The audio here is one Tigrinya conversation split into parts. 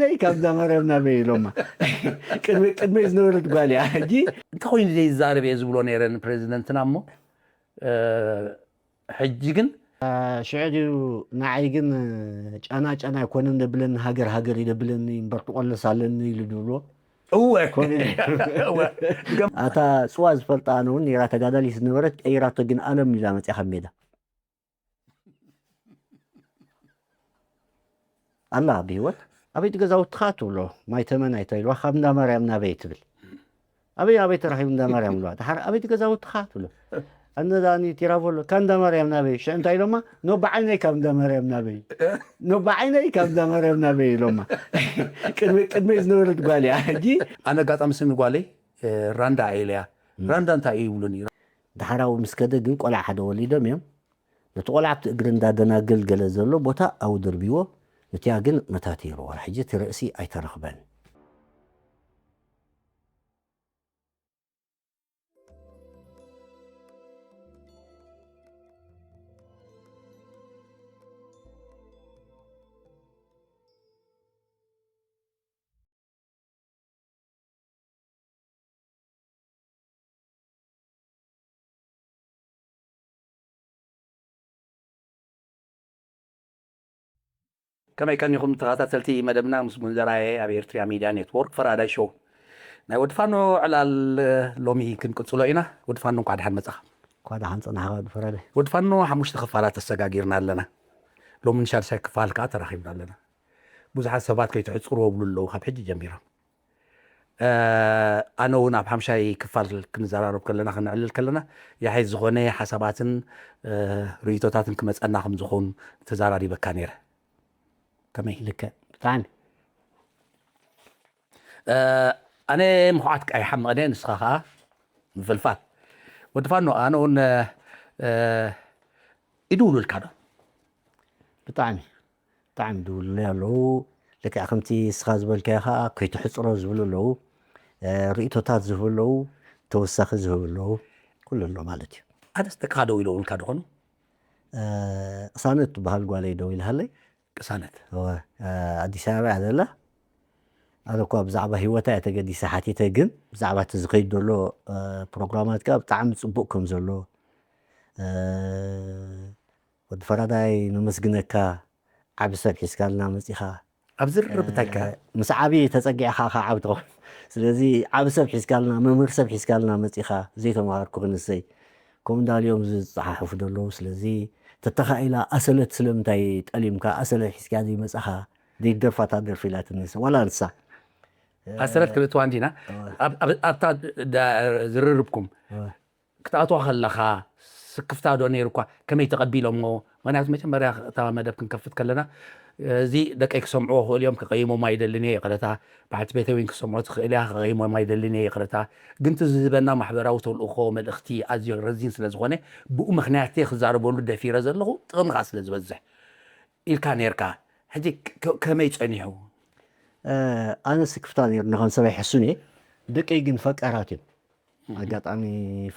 ነይ ካብ ዛማርያም ናበይ ኢሎማ። ቅድሚ ቅድሚ ዝነበረት ጓል እያ። ሕጂ እንተኾይኑ ዘይዛረብ እየ ዝብሎ ነይረ ንፕሬዚደንትና እሞ፣ እ፣ ሕጂ ግን ሽዑ ድዩ ንዓይ ግን ጫና ጫና ኣይኮነን ደብለኒ፣ ሃገር ሃገር እዩ ደብለኒ፣ እምበር ትቆለስ ኣለኒ ኢሉ ድብሎ። እወ። ኮነ። እወ። ኣታ ጽዋ ዝፈልጣ ኣነ እውን ነይራ ተጋዳሊት ዝነበረት ቀይራቶ ግን ኣለም ኢላ መጽያ ካብ ሜዳ። ኣላ ብህይወት። ኣበይ ገዛውትኻ ትብሎ? ማይ ተመን ኣይታ ኢልዋ ካብ እንዳ ማርያም ናበይ ትብል? ኣበይ ኣበይ ተራኺቡ እንዳ ማርያም ኢልዋ? ድሓር ኣበይ ገዛውትኻ ትብሎ? ኣነ ዳኒ ቲራቮሎ ካብ እንዳ ማርያም ናበይ? ሽዑ እንታይ ኢሎማ? ኖባ ዓይነይ ካብ እንዳ ማርያም ናበይ? ኖባ ዓይነይ ካብ እንዳ ማርያም ናበይ ኢሎማ። ቅድሚ ቅድሚ ዝነበረት ጓል እያ። ሕጂ ኣነ ኣጋጣሚ ስሚ ጓለይ፣ እ፣ ራንዳ እያ ኢለያ። ራንዳ እንታይ እዩ ይብሉኒ? ድሓራዊ ምስ ከደ ግን ቆልዓ ሓደ ወሊዶም እዮም። ነቲ ቆልዓ ኣብቲ እግሪ እንዳ ደናግል ገለ ዘሎ ቦታ ኣውድርብዎ፣ ነቲኣ ግን መታተይርዋ። ሕጂ እቲ ርእሲ ኣይተረኽበን። ከመይ ቀኒኹም ተኸታተልቲ መደብና? ምስ ጉንዘራየ ኣብ ኤርትርያ ሚድያ ኔትወርክ ፈራዳይ ሾው ናይ ወዲ ፋኖ ዕላል ሎሚ ክንቅጽሎ ኢና። ወዲ ፋኖ እንኳዕ ደሓን መጻኻ። እንኳዕ ደሓን ጸናሕካ ወዲ ፈራዳይ። ወዲ ፋኖ ሓሙሽተ ክፋላት ተሰጋጊርና ኣለና። ሎሚ ንሻድሻይ ክፋል ከኣ ተራኺብና ኣለና። ብዙሓት ሰባት ከይትሕጽርዎ ይብሉ ኣለዉ ካብ ሕጂ ጀሚሮም። እ፣ ኣነ እውን ኣብ ሓምሻይ ክፋል ክንዘራረብ ከለና፣ ክነዕልል ከለና፣ ያሕይ ዝኾነ ሓሳባትን፣ እ፣ ርእይቶታትን ክመጸና ከም ዝኾኑ ተዘራሪበካ ነይረ። ከመይ? ልክዕ። ብጣዕሚ። እ፣ ኣነ ምኹዓት ቀይሓ መቐደ፣ ንስኻ ኸኣ ምፍልፋል። ወዲ ፋኖ፣ ኣነ እውን፣ እ፣ ይድውሉልካ ዶ? ብጣዕሚ፣ ብጣዕሚ ይድውሉለይ ኣለዉ። ልክዕ ከምቲ ንስኻ ዝበልካዮ ኸኣ ከይትሕጽሮ ዝብሉ ኣለዉ። እ፣ ርእይቶታት ዝህቡ ኣለዉ። ተወሳኺ ዝህቡ ኣለዉ። ኩሉ ኣሎ ማለት እዩ። ኣነስ ደቅኻ ደው ኢለውልካ ዶ ኾኑ? እ፣ ቅሳነት ትበሃል ጓለይ ደው ኢልሃለይ። ቅሳነት? እወ፣ እ፣ ኣዲስ ኣበባ እያ ዘላ። ኣነ እኳ ብዛዕባ ህይወታ እየ ተገዲሰ ሓቲተ፣ ግን ብዛዕባ እቲ ዝኸይድ ዘሎ፣ እ፣ ፕሮግራማት ከኣ ብጣዕሚ ጽቡቕ ከም ዘሎ፣ እ፣ ወዲ ፈራዳይ ነመስግነካ፣ ዓቢ ሰብ ሒዝካልና መጺኻ። ኣብ ዝርርብ እንታይ ከ? እ፣ ምስ ዓቢ ተጸጊዕኻ ኢኻ ዓቢ ትኸውን። ስለዚ ዓቢ ሰብ ሒዝካልና፣ መምህር ሰብ ሒዝካልና መጺኻ፣ ዘይተማሃርኩ ክንሰይ። ከምኡ እንዳልዮም ዝጸሓሕፉ ዘለዉ። ስለዚ ተተኻኢላ ኣሰለት ስለምንታይ ጠሊምካ፣ ኣሰለት ሒዝካ ዘይመጻኻ? ደይደርፋ እታ ደርፊ ኢላትኒ ንሳ፣ ዋላ ንሳ። ኣሰለት ክልእትዋ እንዲና? እወ። ኣብ-፣ ኣብ-፣ ኣብታ ዳ-፣ ዝርርብኩም እወ። ክትኣትዋ ከለኻ ስክፍታ ዶ ነይሩኳ? ከመይ ተቐቢሎምዎ? ምኽንያቱ መጀመርያ እታ መደብ ክንከፍት ከለና፣ እዚ ደቀይ ክሰምዕዎ ክኽእሉ እዮም፣ ክቐይሞም ኣይደልን እየ፣ ይቕረታ። በዓልቲ ቤተይ እውን ክሰምዖ ትኽእል እያ፣ ክቐይሞም ኣይደልን እየ፣ ይቕረታ። ግን እቲ ዝህበና ማሕበራዊ ተልእኾ መልእኽቲ ኣዝዩ ረዚን ስለ ዝኾነ፣ ብኡ ምኽንያት እየ ክዛረበሉ ደፊረ ዘለኹ፣ ጥቕሚ ከኣ ስለ ዝበዝሕ ኢልካ ነይርካ። ሕጂ ከ-፣ ከመይ ጸኒሑ? እ፣ ኣነ ስክፍታ ነይሩኒ፣ ከም ሰብ ኣይሕሱን እየ። ደቀይ ግን ፈቃራት እዮም። ኣጋጣሚ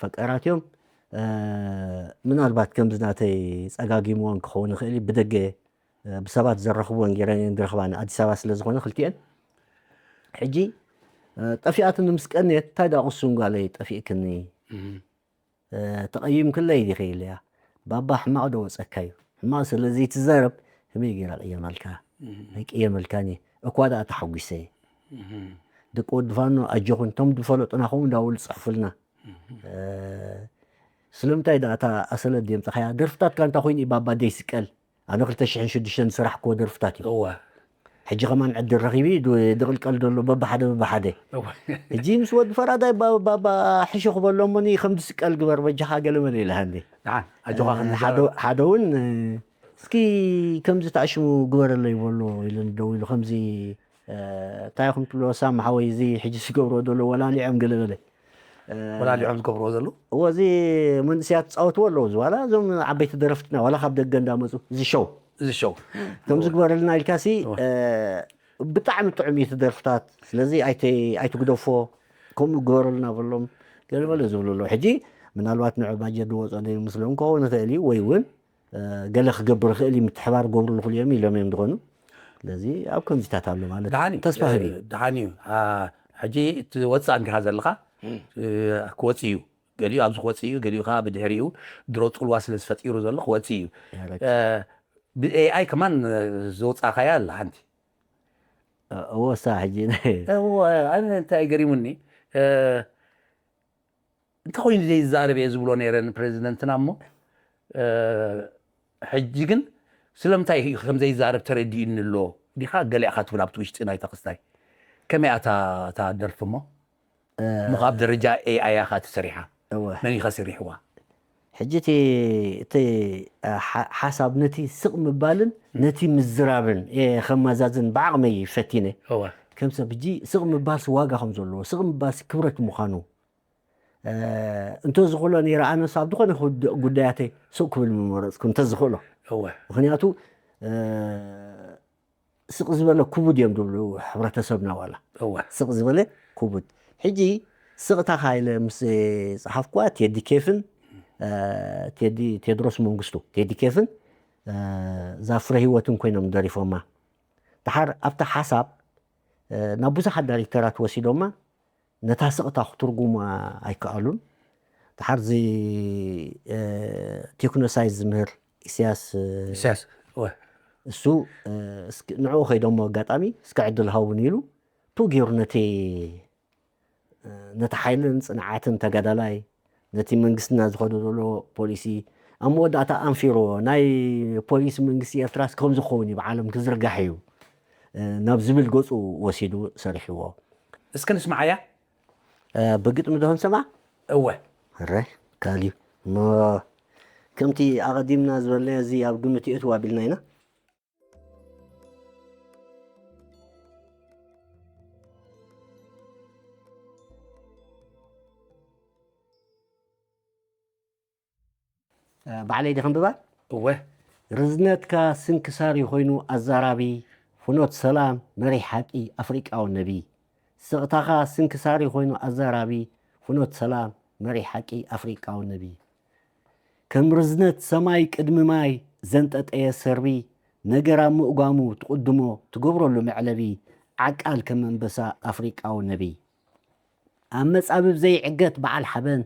ፈቃራት እዮም። እ፣ ምናልባት ከምዚ ናተይ ጸጋጊምወን ክኸውን ይኽእል እዩ። ብደገ፣ እ፣ ብሰባት ዘራኽብወን ገይረን እየን ዝረኽባኒ፣ ኣዲስ ኣበባ ስለ ዝኾነ ክልቲኤን። ሕጂ፣ እ፣ ጠፊኣትኒ ምስ ቀንየት፣ እንታይ ደኣ ቅሱን ጓለይ ጠፊእክኒ? እም። እ፣ ተቐይምክለይ ዲኺ ኢለያ። ባባ ሕማቕ ዶ ወጸካ እዩ? ሕማቕ ስለ ዘይትዛረብ ከመይ ገይራ ቅየማልካ? እም። ኣይቅየመልካን እየ። እኳ ደኣ ተሓጒሰ። እም። ደቂ ወዲ ፋኖ ኣጆኹን፣ እቶም ዝፈለጡና ከምኡ እንዳበሉ ጽሕፉልና። እም። እ፣ ስለምንታይ ደኣ እታ ኣሰለት ድየምጻኻያ? ደርፍታትካ እንታይ ኮይኑ እዩ ባባ ደይስቀል? ኣነ ክልተ ሽሕን ሽዱሽተን ዝሰራሕክዎ ደርፍታት እዩ። እወ። ሕጂ ከማን ዕድል ረኺቢ ድ-፣ ድቕልቀል ዘሎ በብሓደ በብሓደ። እወ። ሕጂ ምስ ወዲ ፈራዳይ ባ-፣ ባባ ሕሹ ክበሎ እሞኒ ከም ዝስቀል ግበር በጃኻ ገለ መለ ኢልሃኒ። ደሓን፣ ኣጆኻ እ፣ ክንዛረብ። ሓደ፣ ሓደ እውን፣ እ፣ እስኪ ከምዚ ተኣሽሙ ግበረለይ በሎ ኢሉኒ ደው ኢሉ ከምዚ፣ እ፣ እንታይ ኢኹም ትብልዎ ሳም ሓወይ እዚ ሕጂ ዝገብሮ ዘሎ ወላሊዖም ገለ በለ። እ፣ ወላሊዖም ዝገብርዎ ዘለዉ? እዎ፣ እዚ መንእሰያት ዝጻወትዎ ኣለዉ። እዚ ዋላ እዞም ዓበይቲ ደረፍትና ዋላ ካብ ደገ እንዳመጹ እዚ ሾው። እዚ ሾው። ከም ዝግበረልና ኢልካሲ፣ እዎ። እ፣ ብጣዕሚ ጥዑም እዩ እቲ ደርፍታት። ስለዚ ኣይተ-፣ ኣይትግደፎ፣ ከምኡ ግበረልና በሎም። ገለ በለ ዝብሉ ኣለዉ። ሕጂ ምናልባት ንዑ ባጀት ዝወጾ ዶ ይመስሎም ክኸውን ይኽእል እዩ፣ ወይ እውን፣ እ፣ ገለ ክገብር ይኽእል እዩ፣ ምትሕባር ገብሩ ንኽእሉ እዮም ኢሎም እዮም ዝኾኑ። ስለዚ ኣብ ከምዚታት ኣሎ ማለት ደሓን እዩ። ተስፋ ህብ እዩ። ደሓን እዩ። ሕጂ እቲ ወፃእ እንዲኻ ዘለኻ ክወፅእ እዩ። ገሊኡ ኣብዚ ክወፅእ እዩ፣ ገሊኡ ከዓ ብድሕሪኡ ድሮ ፅልዋ ስለ ዝፈጢሩ ዘሎ ክወፅእ እዩ። ብኤኣይ ከማን ዘውፃእካያ ኣላ ሓንቲ እወሳ ሕጂ እንታይ ገሪሙኒ እንተኮይኑ ዘይዛረብ እየ ዝብሎ ነይረ ንፕሬዚደንትና እሞ ሕጂ ግን ስለምንታይ ከም ዘይዛረብ ተረዲኡኒ ኣሎ ዲኻ ገሊኣኻ ትብል ኣብቲ ውሽጢ ናይታ ክስታይ ከመይ ኣታ እታ ደርፊ እሞ እሞ ካብ ደረጃ ኤኣይ ኣኻ ተሰሪሓ መን ኢኻ ሰሪሕዋ ሕጂ እቲ ሓሳብ ነቲ ስቕ ምባልን ነቲ ምዝራብን ከመዛዝን ብዓቕመይ ፈቲነ ከም ሰብ ሕጂ ስቕ ምባልሲ ዋጋ ከም ዘለዎ ስቕ ምባልሲ ክብረት ምዃኑ እንተዝኽእሎ ነይረ ኣነስ ኣብ ዝኾነ ጉዳያተይ ስቕ ክብል ምመረፅኩ እንተዝኽእሎ ምክንያቱ ስቕ ዝበለ ክቡድ እዮም ዝብሉ ሕብረተሰብና ዋላ ስቕ ዝበለ ክቡድ ሕጂ ስቕታኻ ኢለ ምስ ፀሓፍኩዋ ቴዲ ኬፍን ቴዲ ቴድሮስ መንግስቱ ቴዲ ኬፍን እዛ ፍረ ህይወትን ኮይኖም ደሪፎማ ድሓር ኣብታ ሓሳብ ናብ ብዙሓት ዳይሬክተራት ወሲዶማ ነታ ስቕታ ክትርጉማ ኣይከኣሉን ድሓር ዚ ቴክኖሳይዝ ዝምህር ኢሳያስ ኢሳያስ እሱ ንዕኡ ከይዶሞ ኣጋጣሚ እስከ ዕድል ሃቡን ኢሉ ቱ ገይሩ ነቲ ነቲ ሓይልን ፅንዓትን ተጋዳላይ ነቲ መንግስትና ዝኸዶ ዘሎ ፖሊሲ ኣብ መወዳእታ ኣንፊርዎ ናይ ፖሊሲ መንግስቲ ኤርትራስ ከም ዝኸውን እዩ ብዓለም ክዝርጋሕ እዩ ናብ ዝብል ገፁ ወሲዱ ሰሪሕዎ እስከ ንስማዓያ ብግጥሚ ዶ ንሰማ እወ ረ ካልዩ እሞ ከምቲ ኣቐዲምና ዝበልናዮ እዚ ኣብ ግምት የእትዋ ቢልና ኢና ባዕለይ ዲ ከንብባ እወ ርዝነትካ ስንክሳር ይኮይኑ ኣዛራቢ ፍኖት ሰላም መሪሕ ሓቂ ኣፍሪቃዊ ነቢ ስቕታኻ ስንክሳር ይኮይኑ ኣዛራቢ ፍኖት ሰላም መሪሕ ሓቂ ኣፍሪቃዊ ነቢ ከም ርዝነት ሰማይ ቅድሚ ማይ ዘንጠጠየ ሰርቢ ነገር ኣብ ምእጓሙ ትቕድሞ ትገብረሉ መዕለቢ ዓቃል ከም ኣንበሳ ኣፍሪቃዊ ነቢ ኣብ መጻብብ ዘይዕገት በዓል ሓበን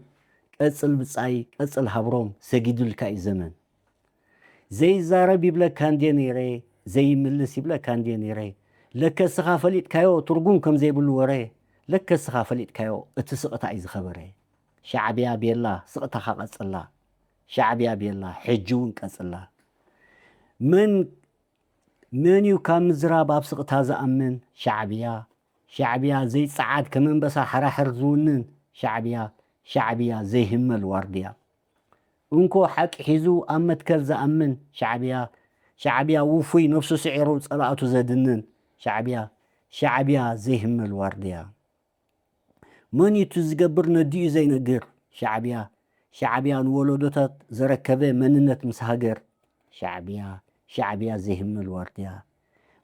ቀጽል ብጻይ ቀጽል ሃብሮም ሰጊዱልካ እዩ ዘመን ዘይዛረብ ይብለካ እንድየ ነይረ ዘይምልስ ይብለካ እንድየ ነይረ ለከ እስኻ ፈሊጥካዮ ትርጉም ከም ዘይብሉ ወረ ለከ እስኻ ፈሊጥካዮ እቲ ስቕታ እዩ ዝኸበረ ሻዕብያ ቤላ ስቕታኻ ቀጽላ ሻዕብያ ቤላ ሕጂ እውን ቀጽላ መን መን እዩ ካብ ምዝራብ ኣብ ስቕታ ዝኣምን ሻዕብያ ሻዕብያ ዘይጸዓድ ከም ኣንበሳ ሓራሕር ዝውንን ሻዕብያ ሻዕብያ ዘይህመል ዋርድያ እንኮ ሓቂ ሒዙ ኣብ መትከል ዝኣምን ሻዕብያ ሻዕብያ ውፉይ ነፍሱ ስዒሩ ጸላእቱ ዘድንን ሻዕብያ ሻዕብያ ዘይህመል ዋርድያ መን እዩ እቲ ዝገብር ነዲኡ ዘይነግር ሻዕብያ ሻዕብያ ንወለዶታት ዘረከበ መንነት ምስ ሃገር ሻዕብያ ሻዕብያ ዘይህመል ዋርድያ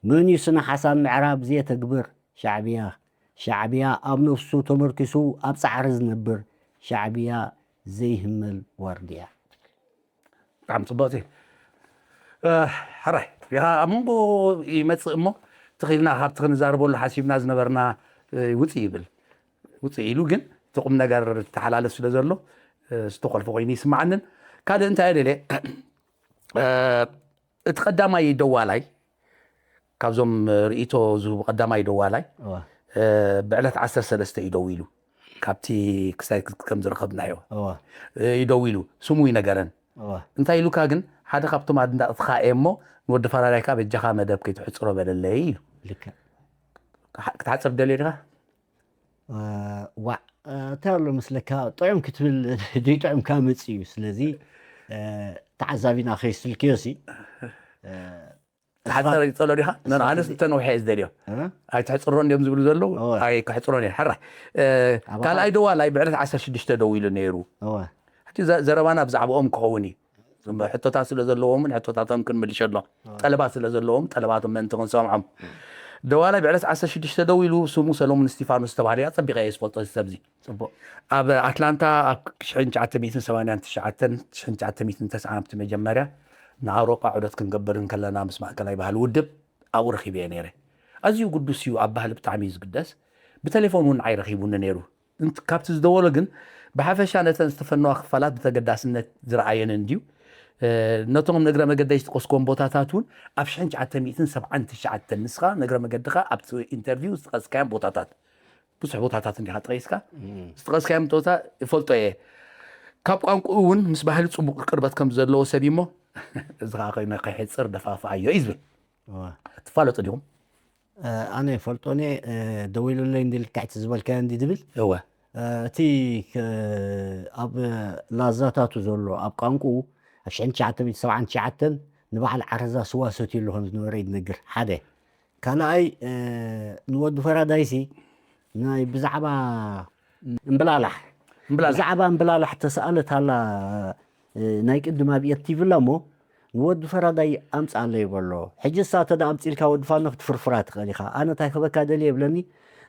መን እዩ ስነ ሓሳብ ምዕራብ ዘየተግብር ሻዕብያ ሻዕብያ ኣብ ነፍሱ ተመርኪሱ ኣብ ጻዕሪ ዝነብር ሻዕብያ ዘይህመል ዋርድያ ብጣዕሚ ፅቡቕቲ ሕራይ ዲኻ ኣብ መንጎ ይመፅእ እሞ ትኽኢልና ካብቲ ክንዛረበሉ ሓሲብና ዝነበርና ውፅእ ይብል ውፅእ ኢሉ ግን እቲ ቁም ነገር ተሓላልፍ ስለ ዘሎ ዝተኾልፈ ኮይኑ ይስማዓንን ካልእ እንታይ ደለ እቲ ቀዳማይ ደዋላይ ካብዞም ርእቶ ዝህቡ ቀዳማይ ደዋላይ ብዕለት ዓሰርተ ሰለስተ እዩ ደው ኢሉ ካብቲ ክሳይ ከም ዝረኸብናዮ እዩ ደው ኢሉ ስሙ ይነገረን እንታይ ኢሉካ ግን ሓደ ካብቶም ኣድናቕትኻ እየ እሞ ንወዲ ፈራዳይ ከዓ በጃኻ መደብ ከይትሕፅሮ በለለይ ኢሉ ክትሓፅር ደልዮ ዲኻ ዋዕ እንታይ ኣሎ መስለካ ጥዑም ክትብል ዘይጥዑምካ መፅ እዩ ስለዚ ተዓዛቢና ከይስልክዮ ሲ ትሓፀር ይፀሎ ዲኻ ኣነስ እተነውሐ እየ ዝደልዮ ኣይትሕፅሮ እንዲዮም ዝብሉ ዘለዉ ኣይክሕፅሮ እየ ሕራይ ካልኣይ ደዋላይ ብዕለት ዓሰርተ ሽዱሽተ ደው ኢሉ ነይሩ ሕጂ ዘረባና ብዛዕባኦም ክኸውን እዩ ሕቶታት ስለ ዘለዎምን ሕቶታቶም ክንምልሸሎም ጠለባት ስለ ዘለዎም ጠለባቶም ምእንቲ ክንሰምዖም ደዋላይ ብዕለት ዓሰርተ ሽዱሽተ ደው ኢሉ ስሙ ሰሎሙን እስቲፋኖስ ዝተባህለ እያ ፀቢቐ እየ ዝፈልጦ ሰብዚ ኣብ ኣትላንታ ኣብ ሽሕን ትሽዓተ ሚእትን ሰማንያን ትሽዓተን ሽሕን ትሽዓተ ሚእትን ተስዓን ኣብቲ መጀመርያ ንኣውሮጳ ዑደት ክንገብር እንከለና ምስ ማእከላይ ባህሊ ውድብ ኣብኡ ረኺበዮ ነይረ። ኣዝዩ ግዱስ እዩ፣ ኣብ ባህሊ ብጣዕሚ እዩ ዝግደስ። ብቴሌፎን እውን ንዓይ ረኺቡኒ ነይሩ። እንት-፣ ካብቲ ዝደወሎ ግን ብሓፈሻ ነተን ዝተፈነዋ ክፋላት ብተገዳስነት ዝረኣየን እንድዩ። እ፣ ነቶም ንእግረ መገደይ ዝጠቐስክዎም ቦታታት እውን ኣብ ሽሕን ትሽዓተ ሚእትን ሰብዓን ትሽዓተን፣ ንስኻ ንእግረ መገድኻ ኣብቲ ኢንተርቪው ዝጠቐስካዮም ቦታታት፣ ብዙሕ ቦታታት እንዲኻ ጠቒስካ፣ ዝጠቐስካዮም ቦታ ይፈልጦ እየ። ካብ ቋንቋኡ እውን ምስ ባህሊ ጽቡቕ ቅርበት ከም ዘለዎ ሰብ እዩ እሞ፣ እዚ ኸዓ ከይነ-፣ ከይሕጽር ደፋፍኣዮ እዩ ዝብል። እዋ። ትፋለጡ ዲኹም? እ፣ ኣነ ይፈልጦ እየ፣ እ፣ ደዊሉለይ እንዲ ልክዕቲ ዝበልካዮ እንዲ ድብል። እወ። እ፣ እቲ ከ-፣ ኣብ ላዛታቱ ዘሎ፣ ኣብ ቋንቋኡ፣ ኣብ ሽሕን ትሽዓተ ሚእትን ሰብዓን ትሽዓተን ንበዓል ዓረዛ ስዋ ሰትየሉ ከም ዝነበረ ይነግር። ሓደ። ካልኣይ፣ እ፣ ንወዲ ፈራዳይሲ ናይ ብዛዕባ እምብላላሕ፣ እምብላላሕ። ብዛዕባ እምብላላሕ ተሰኣለት ኣላ፣ እ፣ ናይ ቅድም ኣብ ኤርቲቪ ኣላ እሞ፣ ንወዲ ፈራዳይ ኣምጽኣለይ በሎ። ሕጂ እሳ ተደኣ ኣምጺእልካ ወዲ ፋኖ ክትፍርፍራ ትኽእል ኢኻ። ኣነ እንታይ ክበካ ደልየ ይብለኒ፣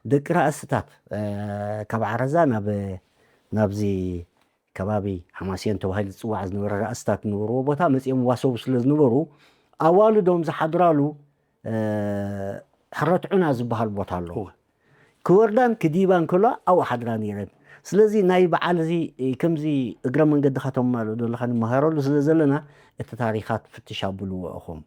ደቂ ራእስታት፣ እ፣ ካብ ዓረዛ ናብ፣ ናብዚ ከባቢ ሓማሴን ተባሂሉ ዝጽዋዕ ዝነበረ ራእስታት ዝነበርዎ ቦታ መጺኦም ይዋሰቡ ስለ ዝነበሩ፣ ኣዋልዶም ዝሓድራሉ፣ እ፣ ሕረት ዑና ዝበሃል ቦታ ኣሎ። እወ። ክወርዳን ክዲባን ከሎ ኣብኡ ሓድራ ነይረን። ስለዚ ናይ በዓል እዚ፣ እ፣ ከምዚ እግረ መንገድኻ ተማልኦ ዘለኻ ንመሃረሉ ስለ ዘለና፣ እቲ ታሪኻት ፍትሽ ኣብልዎ ኢኹም።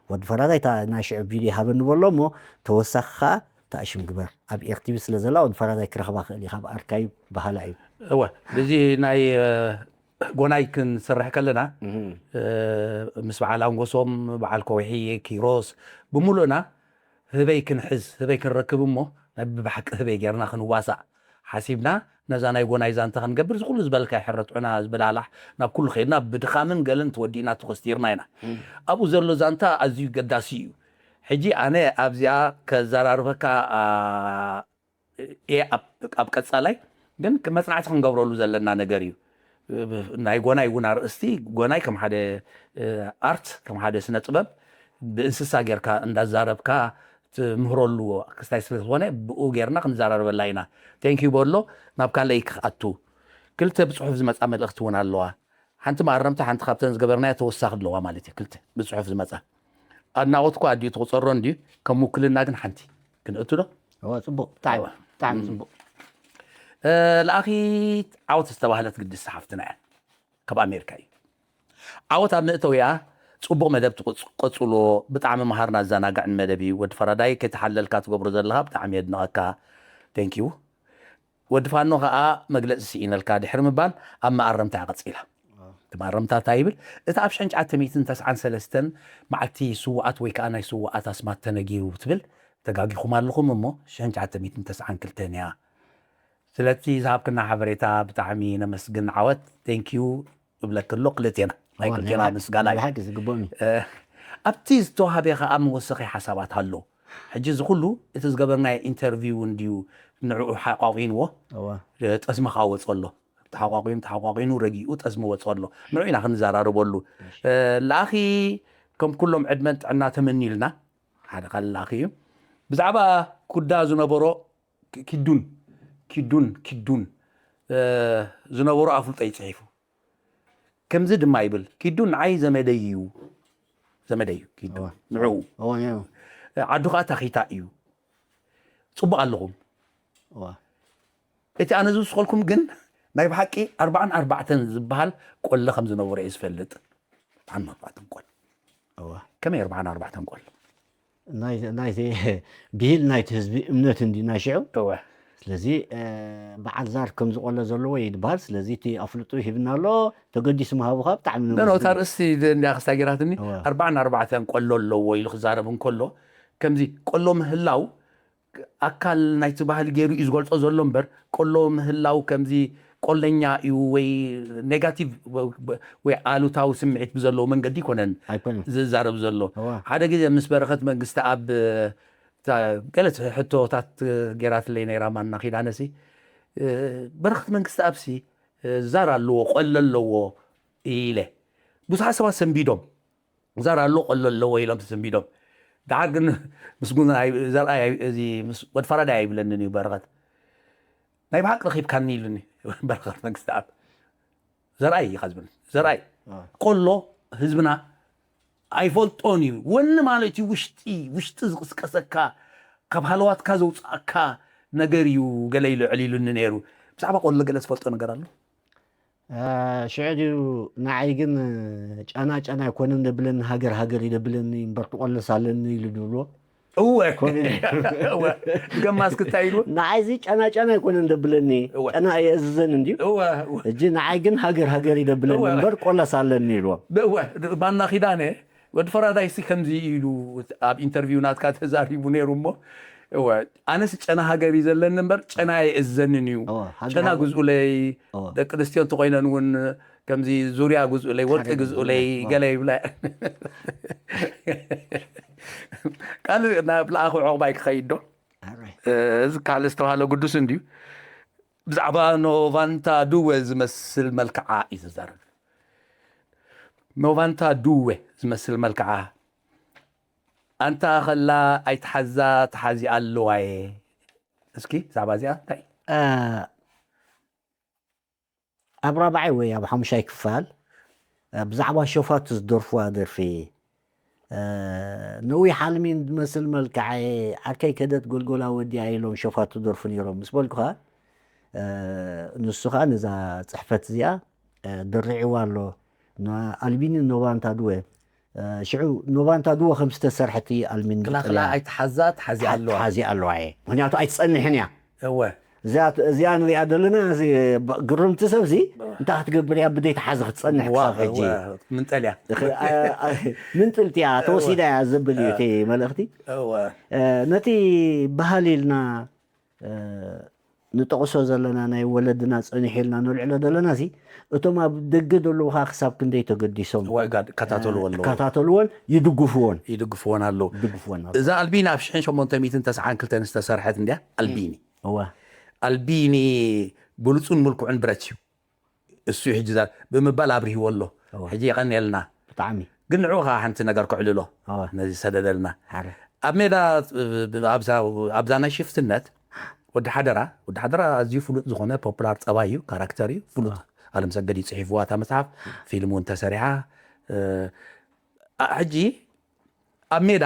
ወዲ ፈራዳይ እታ ናይ ሽዑ ቪድዮ ሃበኒ በሎ እሞ፣ ተወሳኺ ኸኣ እታ ሽም ግበር። ኣብ ኤርቲቪ ስለ ዘላ ወዲ ፈራዳይ ክረኽባ ክእል እዩ፣ ካብ ኣርካይቭ በሃላ እዩ። እወ፣ እዚ ናይ፣ እ፣ ጎናይ ክንሰርሕ ከለና፣ እህ። እ፣ ምስ በዓል ኣንጎሶም፣ በዓል ከውሒ፣ ኪሮስ፣ ብምሉእና ህበይ ክንሕዝ፣ ህበይ ክንረክብ እሞ፣ ናይ ብባሕቂ ህበይ ጌርና ክንዋሳእ ሓሲብና፣ ነዛ ናይ ጎናይ ዛንታ ክንገብር፣ እዚ ኩሉ ዝበልካዮ ሕረት ዑና፣ ዝብላላሕ፣ ናብ ኩሉ ኸይድና፣ ብድኻምን ገለን ተወዲእና ተኾስቲርና ኢና። እም። ኣብኡ ዘሎ ዛንታ ኣዝዩ ገዳሲ እዩ። ሕጂ ኣነ ኣብዚኣ ከዘራርበካ፣ አ፣ እየ ኣብ፣ ኣብ ቀጻላይ ግን መጽናዕቲ ክንገብረሉ ዘለና ነገር እዩ። ናይ ጎናይ እውን ኣርእስቲ፣ ጎናይ ከም ሓደ፣ እ፣ ኣርት፣ ከም ሓደ ስነ ጥበብ ብእንስሳ ጌርካ እንዳዛረብካ ትምህረሉ ክስታይ ስለ ዝኾነ ብኡ ጌርና ክንዘራረበላ ኢና። ቴንኪዩ በሎ። ናብ ካልኣይ ክኣቱ፣ ክልተ ብጽሑፍ ዝመጻ መልእኽቲ እውን ኣለዋ። ሓንቲ መኣረምታ፣ ሓንቲ ካብተን ዝገበርናዮ ተወሳኺ ኣለዋ ማለት እዩ። ክልተ ብጽሑፍ ዝመጻ። ኣድናቖት እኳ ኣድዩ ትቑጸሮ እንድዩ፣ ከም ውክልና ግን ሓንቲ ክንእቱ ዶ? እወ፣ ጽቡቕ። ብጣዕሚ፣ እወ። ብጣዕሚ እም። ጽቡቕ። እ፣ ለኣኺት ዓወት ዝተባህለት ግድስቲ ሓፍትና እያ። ካብ ኣሜሪካ እዩ። ዓወት ኣብ መእተዊኣ ጽቡቕ መደብ ትቕጽ-፣ ቀጽሎ። ብጣዕሚ መሃርን ኣዘናጋዕን መደብ እዩ። ወዲ ፈራዳይ ከይተሓለልካ ትገብሮ ዘለኻ ብጣዕሚ የድንቐካ። ቴንኪዩ። ወዲ ፋኖ ከኣ መግለጺ ስኢነልካ ድሕሪ ምባል ኣብ መኣረምታ እያ ቀጺላ። ዋው። እቲ መኣረምታ እንታይ ይብል? እቲ ኣብ ሽሕን ትሽዓተ ሚእትን ተስዓን ሰለስተን መዓልቲ ስዉኣት ወይ ከኣ ናይ ስዉኣት ኣስማት ተነጊሩ ትብል፣ ተጋጊኹም ኣለኹም እሞ ሽሕን ትሽዓተ ሚእትን ተስዓን ክልተን እያ። ስለቲ ዝሃብክና ሓበሬታ ብጣዕሚ ነመስግን። ዓወት፣ ቴንኪዩ እብለኪ ኣሎ ክልቴና። ናይ እዋ፣ ክልቴና ናይ ምስጋና እዩ። ብሓቂ ዝግብኦም እዩ። እ፣ ኣብቲ ዝተዋህበ ከኣ መወሰኺ ሓሳባት ኣሎ። ሕጂ እዚ ኩሉ እቲ ዝገበርናዮ ኢንተርቪው እንድዩ ንዕኡ ሓቋቒንዎ። እዋ። እ፣ ጠስሚ ከኣ ወጾ ኣሎ። ተሓቋቒኑ፣ ተሓቋቒኑ ረጊኡ ጠስሚ ወጾ ኣሎ። ንዕኡ ኢና ክንዘራረበሉ። እሺ። እ፣ ለኣኺ ከም ኩሎም ዕድመን ጥዕና ተመኒልና። ሓደ ካልእ ለኣኺ እዩ። ብዛዕባ ኩዳ ዝነበሮ ኪ-፣ ኪዱን፣ ኪዱን፣ ኪዱን፣ እ፣ ዝነበሮ ኣፍልጦ እዩ ጽሒፉ። ከምዚ ድማ ይብል፣ "ኪዱ ንዓይ ዘመደይ እዩ፣ ዘመደይ እዩ ኪዱ፣ እዋ። ንዕኡ። እዋ፣ እዋ። ዓዱ ኸኣ ታኺታ እዩ። ጽቡቕ ኣለኹም። እዋ። እቲ ኣነ ዝውስኸልኩም ግን ናይ ብሓቂ ኣርብዓን ኣርባዕተን ዝበሃል ቆለ ከም ዝነበሮ እየ ዝፈልጥ። ኣርብዓን ኣርባዕተን ቆለ። እዋ። ከመይ ኣርብዓን ኣርባዕተን ቆለ?" ናይ፣ ናይቲ ብሂል ናይቲ ህዝቢ እምነት እንዲ ናይ ሽዑ። እወ። ስለዚ፣ እ፣ በዓል ዛር ከም ዝቆለ ዘለዎ እዩ ዝበሃል። ስለዚ እቲ ኣፍልጦ ሂብና ኣሎ፣ ተገዲሱ ምሃቡ ከዓ ብጣዕሚ ኖ፣ ኖ፣ ነመስግን። እታ ርእስቲ እንዲያ ክስታ ጌራትኒ፣ እወ። ኣርባዓን ኣርባዕተን ቆሎ ኣለዎ ኢሉ ክዛረብ እንከሎ፣ ከምዚ ቆሎ ምህላው ኣካል ናይቲ ባህሊ ገይሩ እዩ ዝገልጾ ዘሎ እምበር፣ ቆሎ ምህላው ከምዚ ቆለኛ እዩ ወይ ኔጋቲቭ ወይ ኣሉታዊ ስምዒት ብዘለዎ መንገዲ ኣይኮነን ኣይኮነን። ዝዛረብ ዘሎ። እዋ። ሓደ ግዜ ምስ በረኸት መንግስተኣብ፣ እታ ገለ ሕቶታት ገይራትለይ ነይራ ማና ኪዳነሲ፣ በረኸት መንግስተኣብሲ ዛር ኣለዎ፣ ቆሎ ኣለዎ ኢለ። ብዙሓት ሰባት ሰንቢዶም። ዛር ኣሎ፣ ቆሎ ኣለዎ ኢሎም ተሰንቢዶም። ደሓር ግን ምስጉን ኣይ-፣ ዘርኣይ ኣይ-፣ እዚ ምስ ወድ ፈራዳይ ኣይብለንን እዩ በረኸት። ናይ ብሓቂ ረኺብካኒ ኢሉኒ በረኸት መንግስተኣብ። ዘርኣይ ኢኻ ዝብል። ዘርኣይ። አ። ቆሎ ህዝብና ኣይፈልጦን እዩ። ወኒ ማለት እዩ ውሽጢ፣ ውሽጢ ዝቕስቀሰካ፣ ካብ ሃለዋትካ ዘውፅኣካ ነገር እዩ ገለ ኢሉ ኣዕሊሉኒ ነይሩ። ብዛዕባ ቆሎ ገለ ትፈልጦ ነገር ኣሎ? ሽዑ ድዩ ንዓይ ግን ጫና ጫና ኣይኮነን ደብለኒ፣ ሃገር ሃገር ይደብለኒ እምበር ትቆለስ ኣለኒ ኢሉ ድብሎ። እወ ኮነ እወ። ገማስ ክታይ ኢሉ? ንዓይ እዚ ጫና ጫና ኣይኮነን ደብለኒ፣ እወ። ጫና የእዝዘን እንድዩ። እወ እወ። እጂ ንዓይ ግን ሃገር ሃገር ይደብለኒ እወ። እምበር ቆለስ ኣለኒ ኢልዎ። እወ። ባና ኪዳነ፣ ወዲ ፈራዳይሲ ከምዚ ኢሉ ኣብ ኢንተርቪው ናትካ ተዛሪቡ ነይሩ እሞ፣ እወ፣ ኣነስ ጨና ሃገር እዩ ዘለኒ እምበር ጨና የእዝዘንን እዩ። እወ፣ ሃገር ጨና ሃገር። ግዝኡለይ፣ እወ። ደቂ ኣንስትዮ እንተኮይነን እውን ከምዚ ዙርያ ግዝኡለይ፣ ወርቂ ሓደ ግዝኡለይ ግዝኡለይ፣ ገለ ይብላ። ካልእ ናብ ለኣኹ ዕቑባይ ክኸይድ ዶ? ኣረ። እዚ ካልእ ዝተባህለ ግዱስ እንድዩ። ብዛዕባ ኖቫንታ ዱወ ዝመስል መልክዓ እዩ ዝዛረብ። ኖቫንታ ዱወ ዝመስል መልክዓ፣ ኣንታ ከላ ኣይትሓዛ፣ ተሓዚ ኣለዋየ። እስኪ ብዛዕባ እዚኣ እንታይ? እ፣ ኣብ ራብዓይ ወይ ኣብ ሓሙሻይ ክፋል፣ እ፣ ብዛዕባ ሸፋቱ ዝደርፍዋ ደርፊ፣ እ፣ ነዊሕ ሓልሚን ዝመስል መልክዐ፣ ዓርከይ ከደት ጎልጎላ ወዲኣ ኢሎም ሸፋቱ ደርፉ ነይሮም ምስ በልኩኻ፣ እ፣ ንሱ ኸኣ ነዛ ጽሕፈት እዚኣ፣ እ፣ ደርዒዋ ኣሎ። ና-፣ ኣልቢኒ ኖባንታ ድወ፣ እ፣ ሽዑ ኖባንታ ድወ ከም ዝተሰርሐት ኣልሚኒ ክላኽላ ብጥልያ ኣይትሓዛ፣ ተሓዚ ኣለዋ። ሓዚ ኣለዋ እየ። ምክንያቱ ኣይትጸንሕን እያ። እወ። እዚኣ እዚኣ ንሪኣ ዘለና፣ እዚ ብ-፣ ግርምቲ ሰብ እዚ እንታይ ክትገብር እያ፣ ብደይ ተሓዚ ክትጸንሕ ዋ፣ ክሳብ ሕጂ። እወ፣ ምንጠልያ። እኸ-፣ ኣ-፣ ኣ-፣ ምንጥልቲ እያ፣ ተወሲዳ እያ ዘብል እዩ እቲ መልእኽቲ። እወ። እ፣ ነቲ ባህሊ ኢልና፣ እ፣ ንጠቕሶ ዘለና፣ ናይ ወለድና ጸኒሑ ኢልና ነልዕሎ ዘለና እዚ፣ እቶም ኣብ ደገ ዘለዉ ኸኣ ክሳብ ክንደይ ተገዲሶም፣ እወ፣ ጋድ-፣ ከታተልዎ ኣለዎ። ከታተልዎን ይድግፍዎን። ይድግፍዎን ኣለዉ። ይድግፍዎን ኣለዉ። እዛ ኣልቢኒ ኣብ ሽሕን ሸሞንተ ሚእትን ተስዓን ክልተን ዝተሰርሐት እንድያ፣ ኣልቢኒ። እወ። ኣልቢኒ ብሉጹን ምልኩዕን ብረት እዩ። እሱ እዩ ሕጂ ዛ-፣ ብምባል ኣብሪህዎ ኣሎ። እወ። ሕጂ የቐንየልና። ብጣዕሚ። ግን ንዕኡ ኸዓ ሓንቲ ነገር ክዕልሎ። እወ። ነዚ ሰደደልና። ሓደ። ኣብ ሜዳ፣ ብ-፣ ብ-፣ ኣብዛ፣ ኣብዛ ናይ ሽፍትነት ወዲ ሓደራ፣ ወዲ ሓደራ ኣዝዩ ፍሉጥ ዝኾነ ፖፑላር ጸባይ እዩ፣ ካራክተር እዩ፣ ፍሉጥ። ኣለም ሰገድ እዩ ጽሒፍዋ እታ መጽሓፍ፣ ፊልም እውን ተሰሪሓ። እ፣ ኣ-፣ ሕጂ ኣብ ሜዳ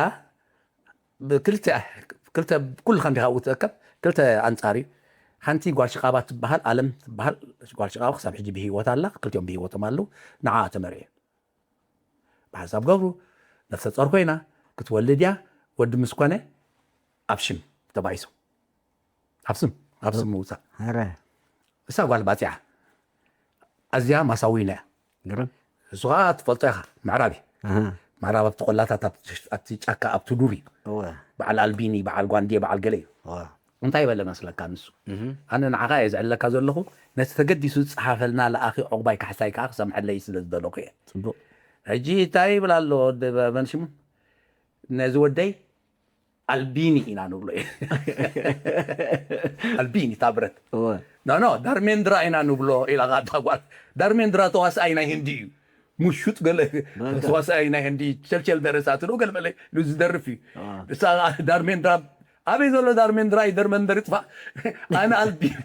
ብክልተ፣ ክልተ፣ ኩሉ ከም ዲኻ ትእከብ፣ ክልተ ኣንጻር እዩ። ሓንቲ ጓል ሽቓባ ትበሃል፣ ኣለም ትበሃል ጓል ሽቓባ ክሳብ ሕጂ ብህይወት ኣላ፣ ክልቲኦም ብህይወቶም ኣለዉ። ንዓኣ ተመርዒ። ብሓንሳብ ገብሩ ነፍሰ ጾር ኮይና ክትወልድ እያ። ወዲ ምስ ኮነ ኣብ ሽም ተባሂሱ። ኣብ ስም፣ ኣብ ስም ምውጻእ። ኧረ። እሳ ጓል ባጽዓ። ኣዝያ ማሳዊና እያ። ግርም። እሱ ኸዓ ትፈልጦ ኢኻ፣ ምዕራብ እዩ። ኣሃ። ምዕራብ ኣብቲ ቆላታት፣ ኣብቲ፣ ኣብቲ ጫካ፣ ኣብቲ ዱር እዩ። እወ። በዓል ኣልቢኒ፣ በዓል ጓንዴ፣ በዓል ገለ እዩ። እወ። እንታይ በለ መስለካ ንሱ? እህ። ኣነ ንዓኻ እየ ዘዕለካ ዘለኹ፣ ነቲ ተገዲሱ ዝጸሓፈልና ለኣኺ ዕቑባይ ካሕሳይ ከኣ ክሰምሐለይ ስለ ዝደለኹ እየ። ጽቡቕ። ሕጂ እንታይ ይብል ኣሎ ወዲ በ-፣ መን ሽሙ? ነዚ ወደይ ኣልቢኒ ኢና ንብሎ። ኣልቢኒ፣ እታ ብረት። እወ። ኖ፣ ኖ፣ ዳርሜንድራ ኢና ንብሎ ኢላ ኸዓ እታ ጓል። ዳርሜንድራ ተዋስኣይ ናይ ህንዲ እዩ። ምሹጥ ገለ በቃ። ተዋስኣይ ናይ ህንዲ፣ ቸልቸል ደረሳት ዶ ገለ መለ ኢሉ ዝደርፍ እዩ። ኣዎ። ንሳ ዳርሜንድራ፣ ኣበይ ዘሎ ዳርሜንድራ እዩ፣ ደርመንደር ይጥፋእ። ኣነ ኣልቢኒ።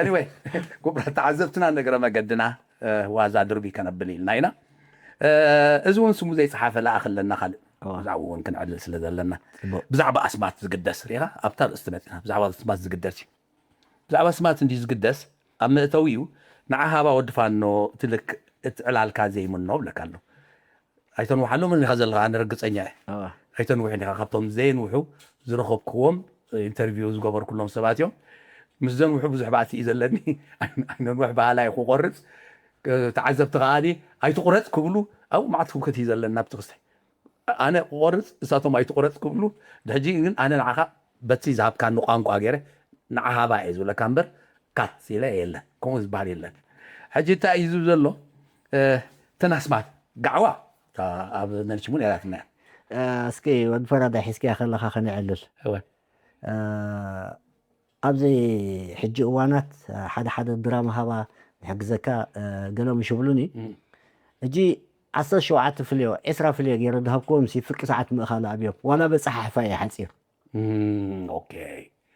ኤኒወይ፣ ክቡራት ተዓዘብትና፣ ንእግረ መገድና፣ እ፣ ዋዛ ድርቢ ከነብል ኢልና ኢና። እ፣ እዚ እውን ስሙ ዘይጸሓፈ ለኣኽ ኣለና፣ ካልእ ኣዎ። ብዛዕባኡ እውን ክንዕልል ስለ ዘለና። ጽቡቕ። ብዛዕባ ኣስማት ዝግደስ ርኢኻ፣ ኣብታ ርእስቲ መጺና፣ ብዛዕባ ኣስማት ዝግደስ እዩ። ብዛዕባ ኣስማት እንድዩ ዝግደስ፣ ኣብ መእተዊኡ፣ "ንዓ ሃባ ወዲ ፋኖ፣ እቲ ልክ-፣ እቲ ዕላልካ ዘይምኖ" እብለካ ኣሎ። ኣይተንውሓሎምን ኢኻ ዘለኻ፣ ኣነ ርግጸኛ እየ። ኣዎ። ኣይተንውሕን ኢኻ፣ ካብቶም ዘየንውሑ ዝረኸብክዎም፣ ኢንተርቪው ዝገበርኩሎም ሰባት እዮም። ምስ ዘንውሑ ብዙሕ ባእሲ እዩ ዘለኒ። ኣይነንውሕ በሃላይ ክቆርጽ፣ ተዓዘብቲ ከኣ "ኣይትቁረጽ" ክብሉ፣ ኣብኡ መዓት ህውከት እዩ ዘለኒ ኣብቲ ክስታይ። ኣነ ክቆርጽ፣ እሳቶም "ኣይትቁረጽ" ክብሉ፣ ድሕጂ ግን ኣነ ንዓኻ በቲ ዝሃብካኒ ቋንቋ ገይረ ንዓ ሃባ እየ ዝብለካ እምበር፣ ካት ኢለ የለን። ከምኡ ዝበሃል የለን። ሕጂ እንታይ እዩ ዝብል ዘሎ? እ፣ እተን ኣስማት ጋዕዋ፣ እታ ኣብ ነንሽሙ ነይራትና እያ። እ፣ እስኪ ወዲ ፈራዳይ ሒዝካያ ከለኻ ከነዕልል። እወ። እ፣ ኣብዚ ሕጂ እዋናት፣ እ፣ ሓደ ሓደ ድራማ ሃባ ንሕግዘካ፣ እ፣ ገሎም ይሽብሉኒ። እም። ሕጂ ዓሰርተ ሸውዓተ ፍልዮ፣ ዕስራ ፍልዮ ገይረ ዝሃብክዎም ሲ ፍርቂ ሰዓት ምእኻል ኣብዮም። ዋላ በጻሓ ሕፋይ እየ ሓጺር። እም፣ ኦኬ።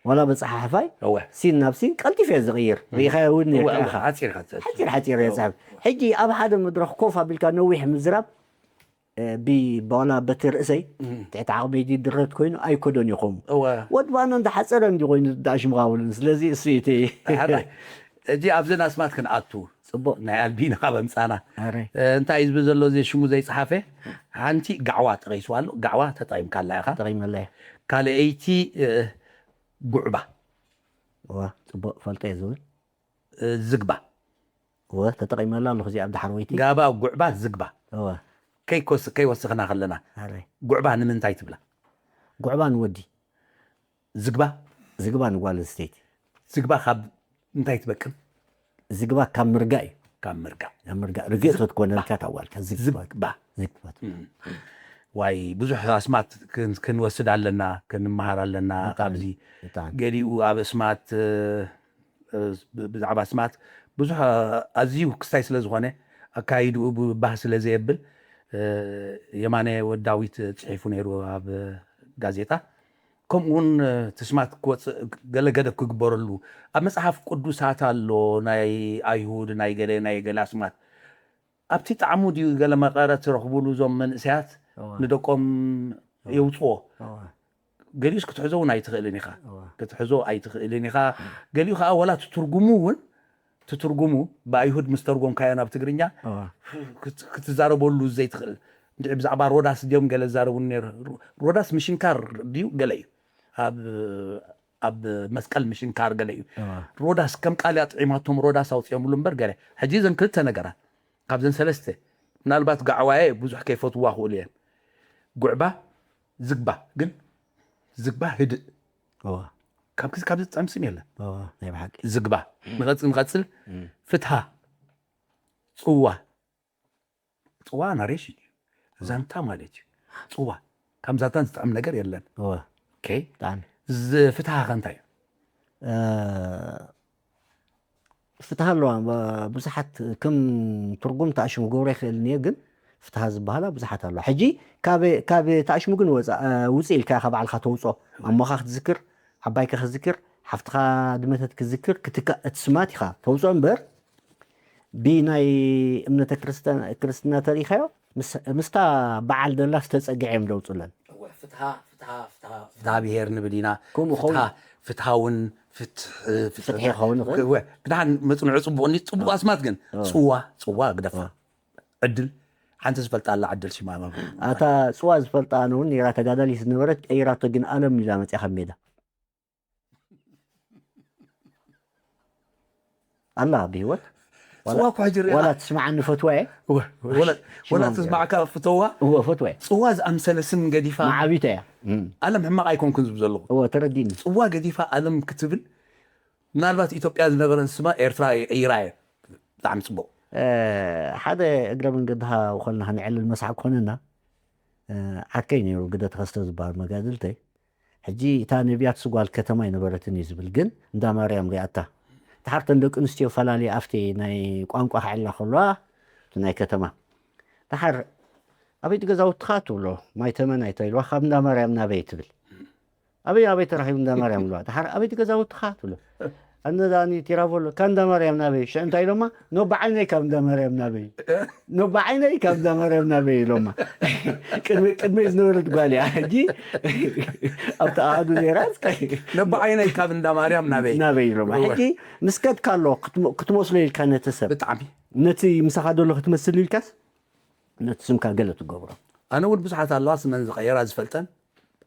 ዋላ በጻሓ ሕፋይ እወ። ሲን ናብ ሲን ቀልጢፈ እየ ዝቕይር። ርኢኻዮ እውን እወ፣ ነርካ እወ፣ ኢኻ። ሓጺር ኢኻ ትጽሕፍ። ሓጺር ሓጺር እየ ዝጽሕፍ። ሕጂ ኣብ ሓደ መድረኽ ኮፍ ኣቢልካ ነዊሕ ምዝራብ እ፣ ቢ-፣ ዋላ በቲ ርእሰይ ትሕቲ ዓቕመይ ድረድ ኮይኑ ኣይኮዶን ይኾም። እወ ወድ ባኖ እንዳሓፀረ እንዲ ኮይኑ ዳሽምቓውልን። ስለዚ እሱ እቲ ሕራይ። እጂ ኣብዘን ኣስማት ክንኣቱ ፅቡቅ ናይ ኣልቢን ካብ ኣምፃና ኣረ እ፣ እንታይ እዩ ዝብል ዘሎ እዚ ሽሙ ዘይፀሓፈ? ሓንቲ ጋዕዋ ጠቂስዋ ኣሎ። ጋዕዋ ተጠቂምካላ ኢኻ። ተጠቂመላ እየ። ካልኣይቲ እ፣ ጉዕባ እወ ፅቡቅ ፈልጦ እየ ዝብል። እ፣ ዝግባ እወ ተጠቂመላ ኣለኹ እዚኣ ኣብ ዳሕረወይቲ። ጋባ ጉዕባ ዝግባ እወ ከይኮስ- ከይወስኽና ከለና ኣረ ጉዕባ ንምንታይ ትብላ? ጉዕባ ንወዲ ዝግባ ዝግባ ንጓል ኣንስተይቲ። ዝግባ ካብ እንታይ ትበቅል? ዝግባ ካብ ምርጋ እዩ። ካብ ምርጋ ካብ ምርጋ ርግእ ተትኮነልካ ታዋልካ ዝግባ ዝግባ ዝግባ ዋይ ብዙሕ ኣስማት ክን- ክንወስድ ኣለና፣ ክንመሃር ኣለና። ብጣዕሚ፣ ካብዚ ብጣዕሚ። ገሊኡ ኣብ ኣስማት እ፣ ብ- ብዛዕባ ኣስማት ብዙሕ እ፣ ኣዝዩ ክስታይ ስለ ዝኾነ ኣካይድኡ ብባህ ስለ ዘየብል እ፣ የማነ ወዳዊት ፅሒፉ ነይሩ ኣብ ጋዜጣ። ከምኡ እውን እ፣ እቲ ስማት ክወፅእ ገለ ገደብ ክግበረሉ ኣብ መፅሓፍ ቅዱሳት ኣሎ። ናይ ኣይሁድ ናይ ገለ ናይ ገለ ኣስማት ኣብቲ ጣዕሙ ድዩ ገለ መቐረት ረኽቡሉ እዞም መንእሰያት እዋ። ንደቆም የውፅዎ። እዋ። ገሊኡስ ክትሕዞ እውን ኣይትኽእልን ኢኻ። እዋ። ክትሕዞ ኣይትኽእልን ኢኻ። ገሊኡ ከዓ ወላ ትትርጉሙ እውን ትትርጉሙ ብኣይሁድ ምስ ተርጎምካዮ ናብ ትግርኛ እዋ። ክት- ክትዛረበሉ ዘይትኽእል እንድዒ። ብዛዕባ ሮዳስ ድዮም ገለ ዝዛረቡኒ ነይሩ። ሮዳስ ምሽንካር ድዩ ገለ እዩ ኣብ ኣብ መስቀል ምሽንካር ገለ እዩ። እዋ። ሮዳስ ከም ቃልያ ጥዒማቶም ሮዳስ ኣውፅኦምሉ እምበር ገለ። ሕጂ እዘን ክልተ ነገራት ካብዘን ሰለስተ ምናልባት ጋዕዋየ ብዙሕ ከይፈትዋ ክእሉ እየን። ጉዕባ ዝግባ ግን ዝግባ ህድእ እዋ። ካብ ክዚ ካብዚ ዝጥዕም ስም የለን። እዋ። ናይ ብሓቂ ዝግባ ንቐፅል ንቐፅል ፍትሃ ፅዋ ፅዋ ናሬሽን እዩ። ዛንታ ማለት እዩ። ፅዋ ካብ ዛንታ ዝጥዕም ነገር የለን። እዋ። ኦኬ ብጣዕሚ እዚ ፍትሃ ከ እንታይ እዩ? እ፣ ፍትሃ ኣለዋ። ብ- ብዙሓት ከም ትርጉም ተኣሽሙ ገብሮ ይኽእል እየ፣ ግን ፍትሃ ዝበሃላ ብዙሓት ኣለዋ። ሕጂ ካብ ካብ ተኣሽሙ ግን ወፃ እ፣ ውፅእ ኢልካ ኢኻ ባዕልካ ተውፅኦ። ኣሞኻ ክትዝክር፣ ዓባይካ ክትዝክር፣ ሓፍትኻ ድመተት ክትዝክር ክትካእ እቲ ስማት ኢኻ ተውፅኦ እምበር ብናይ እምነተ ክርስተ- ክርስትና ተሪኢኻዮ ምስ- ምስታ በዓል ደላ ዝተፀግዐ እዮም ደውፅለን። ፍትሃ ብሄር ንብል ኢና። ከምኡ ኸውን- ፍትሃ ፍትሃውን ፍትሒ ፍትሒ ክኸውን ይኽእል። እወ፣ ብድሓን መፅንዑ ፅቡቕ እንዲ ፅቡቕ ኣስማት ግን ፅዋ ፅዋ ግደፋ። ዕድል ሓንቲ ዝፈልጣ ኣላ ዕድል ሽማ ኣታ ፅዋ ዝፈልጣ ኣነ እውን ነራ ተጋዳሊት ዝነበረት ቀይራቶ ግን ኣለም ኢላ መፅያ ካብ ሜዳ ኣላ ብሂወት ፅዋ እኮ ሕጂ ርኢኻ ዋላ ትስማዓኒ ፈትዋ እየ እወ፣ ወላ- ወላ ተስማዕካ ፍተዋ። እወ ፈትዋ እየ ፅዋ ዝኣምሰለ ስም ገዲፋ መዓቢታ እያ እም። ኣለም ሕማቕ ኣይኮንኩን ዝብ ዘለኹ እወ ተረዲኒ ፅዋ ገዲፋ ኣለም ክትብል ምናልባት ኢትዮጵያ ዝነበረን ስማ ኤርትራ ይቕይራ እየ። ብጣዕሚ ፅቡቕ። እ፣ ሓደ እግረ መንገድኻ ውኸልና ክንዕልል መስሓቅ ኮነና እ፣ ዓርከይ ነይሩ ግደ ተኸስተ ዝበሃል መጋድልተይ ሕጂ እታ ነቢያት ስጓል ከተማ ኣይነበረትን እዩ ዝብል ግን እንዳ ማርያም ሪኣታ ተሓርተን ደቂ ኣንስትዮ ፈላሊ ኣብቲ ናይ ቋንቋ ክዕላ ከለዋ እቲ ናይ ከተማ ተሓር ኣበይቲ ገዛውትኻ ትብሎ ማይተመን ኣይተልዋ ካብ እንዳ ማርያም ናበይ ትብል ኣበይ ኣበይ ተራኺቡ እንዳ ማርያም ኣለዋ ተሓር ኣበይቲ ገዛውትኻ ትብሎ ኣነዳኒ ቲራቮሎ ካብ እንዳ ማርያም ናበይ ሽዑ እንታይ ኢሎማ ኖባ ዓይነይ ካብ እንዳ ማርያም ናበይ ኖባ ዓይነይ ካብ እንዳ ማርያም ናበይ ኢሎማ ቅድሚ ቅድሚ ዝነበረት ጓል እያ ሕጂ ኣብቲ ኣሃዱ ነይራ ነባ ዓይነይ ካብ እንዳ ማርያም ናበይ ናበይ ኢሎማ ሕጂ ምስ ከድካ ኣሎ ክትሞ- ክትመስሎ ኢልካ ነቲ ሰብ ብጣዕሚ ነቲ ምሳኻ ዘሎ ክትመስል ኢልካስ ነቲ ስምካ ገለ ትገብሮ ኣነ እውን ብዙሓት ኣለዋ ስመን ዝቐየራ ዝፈልጠን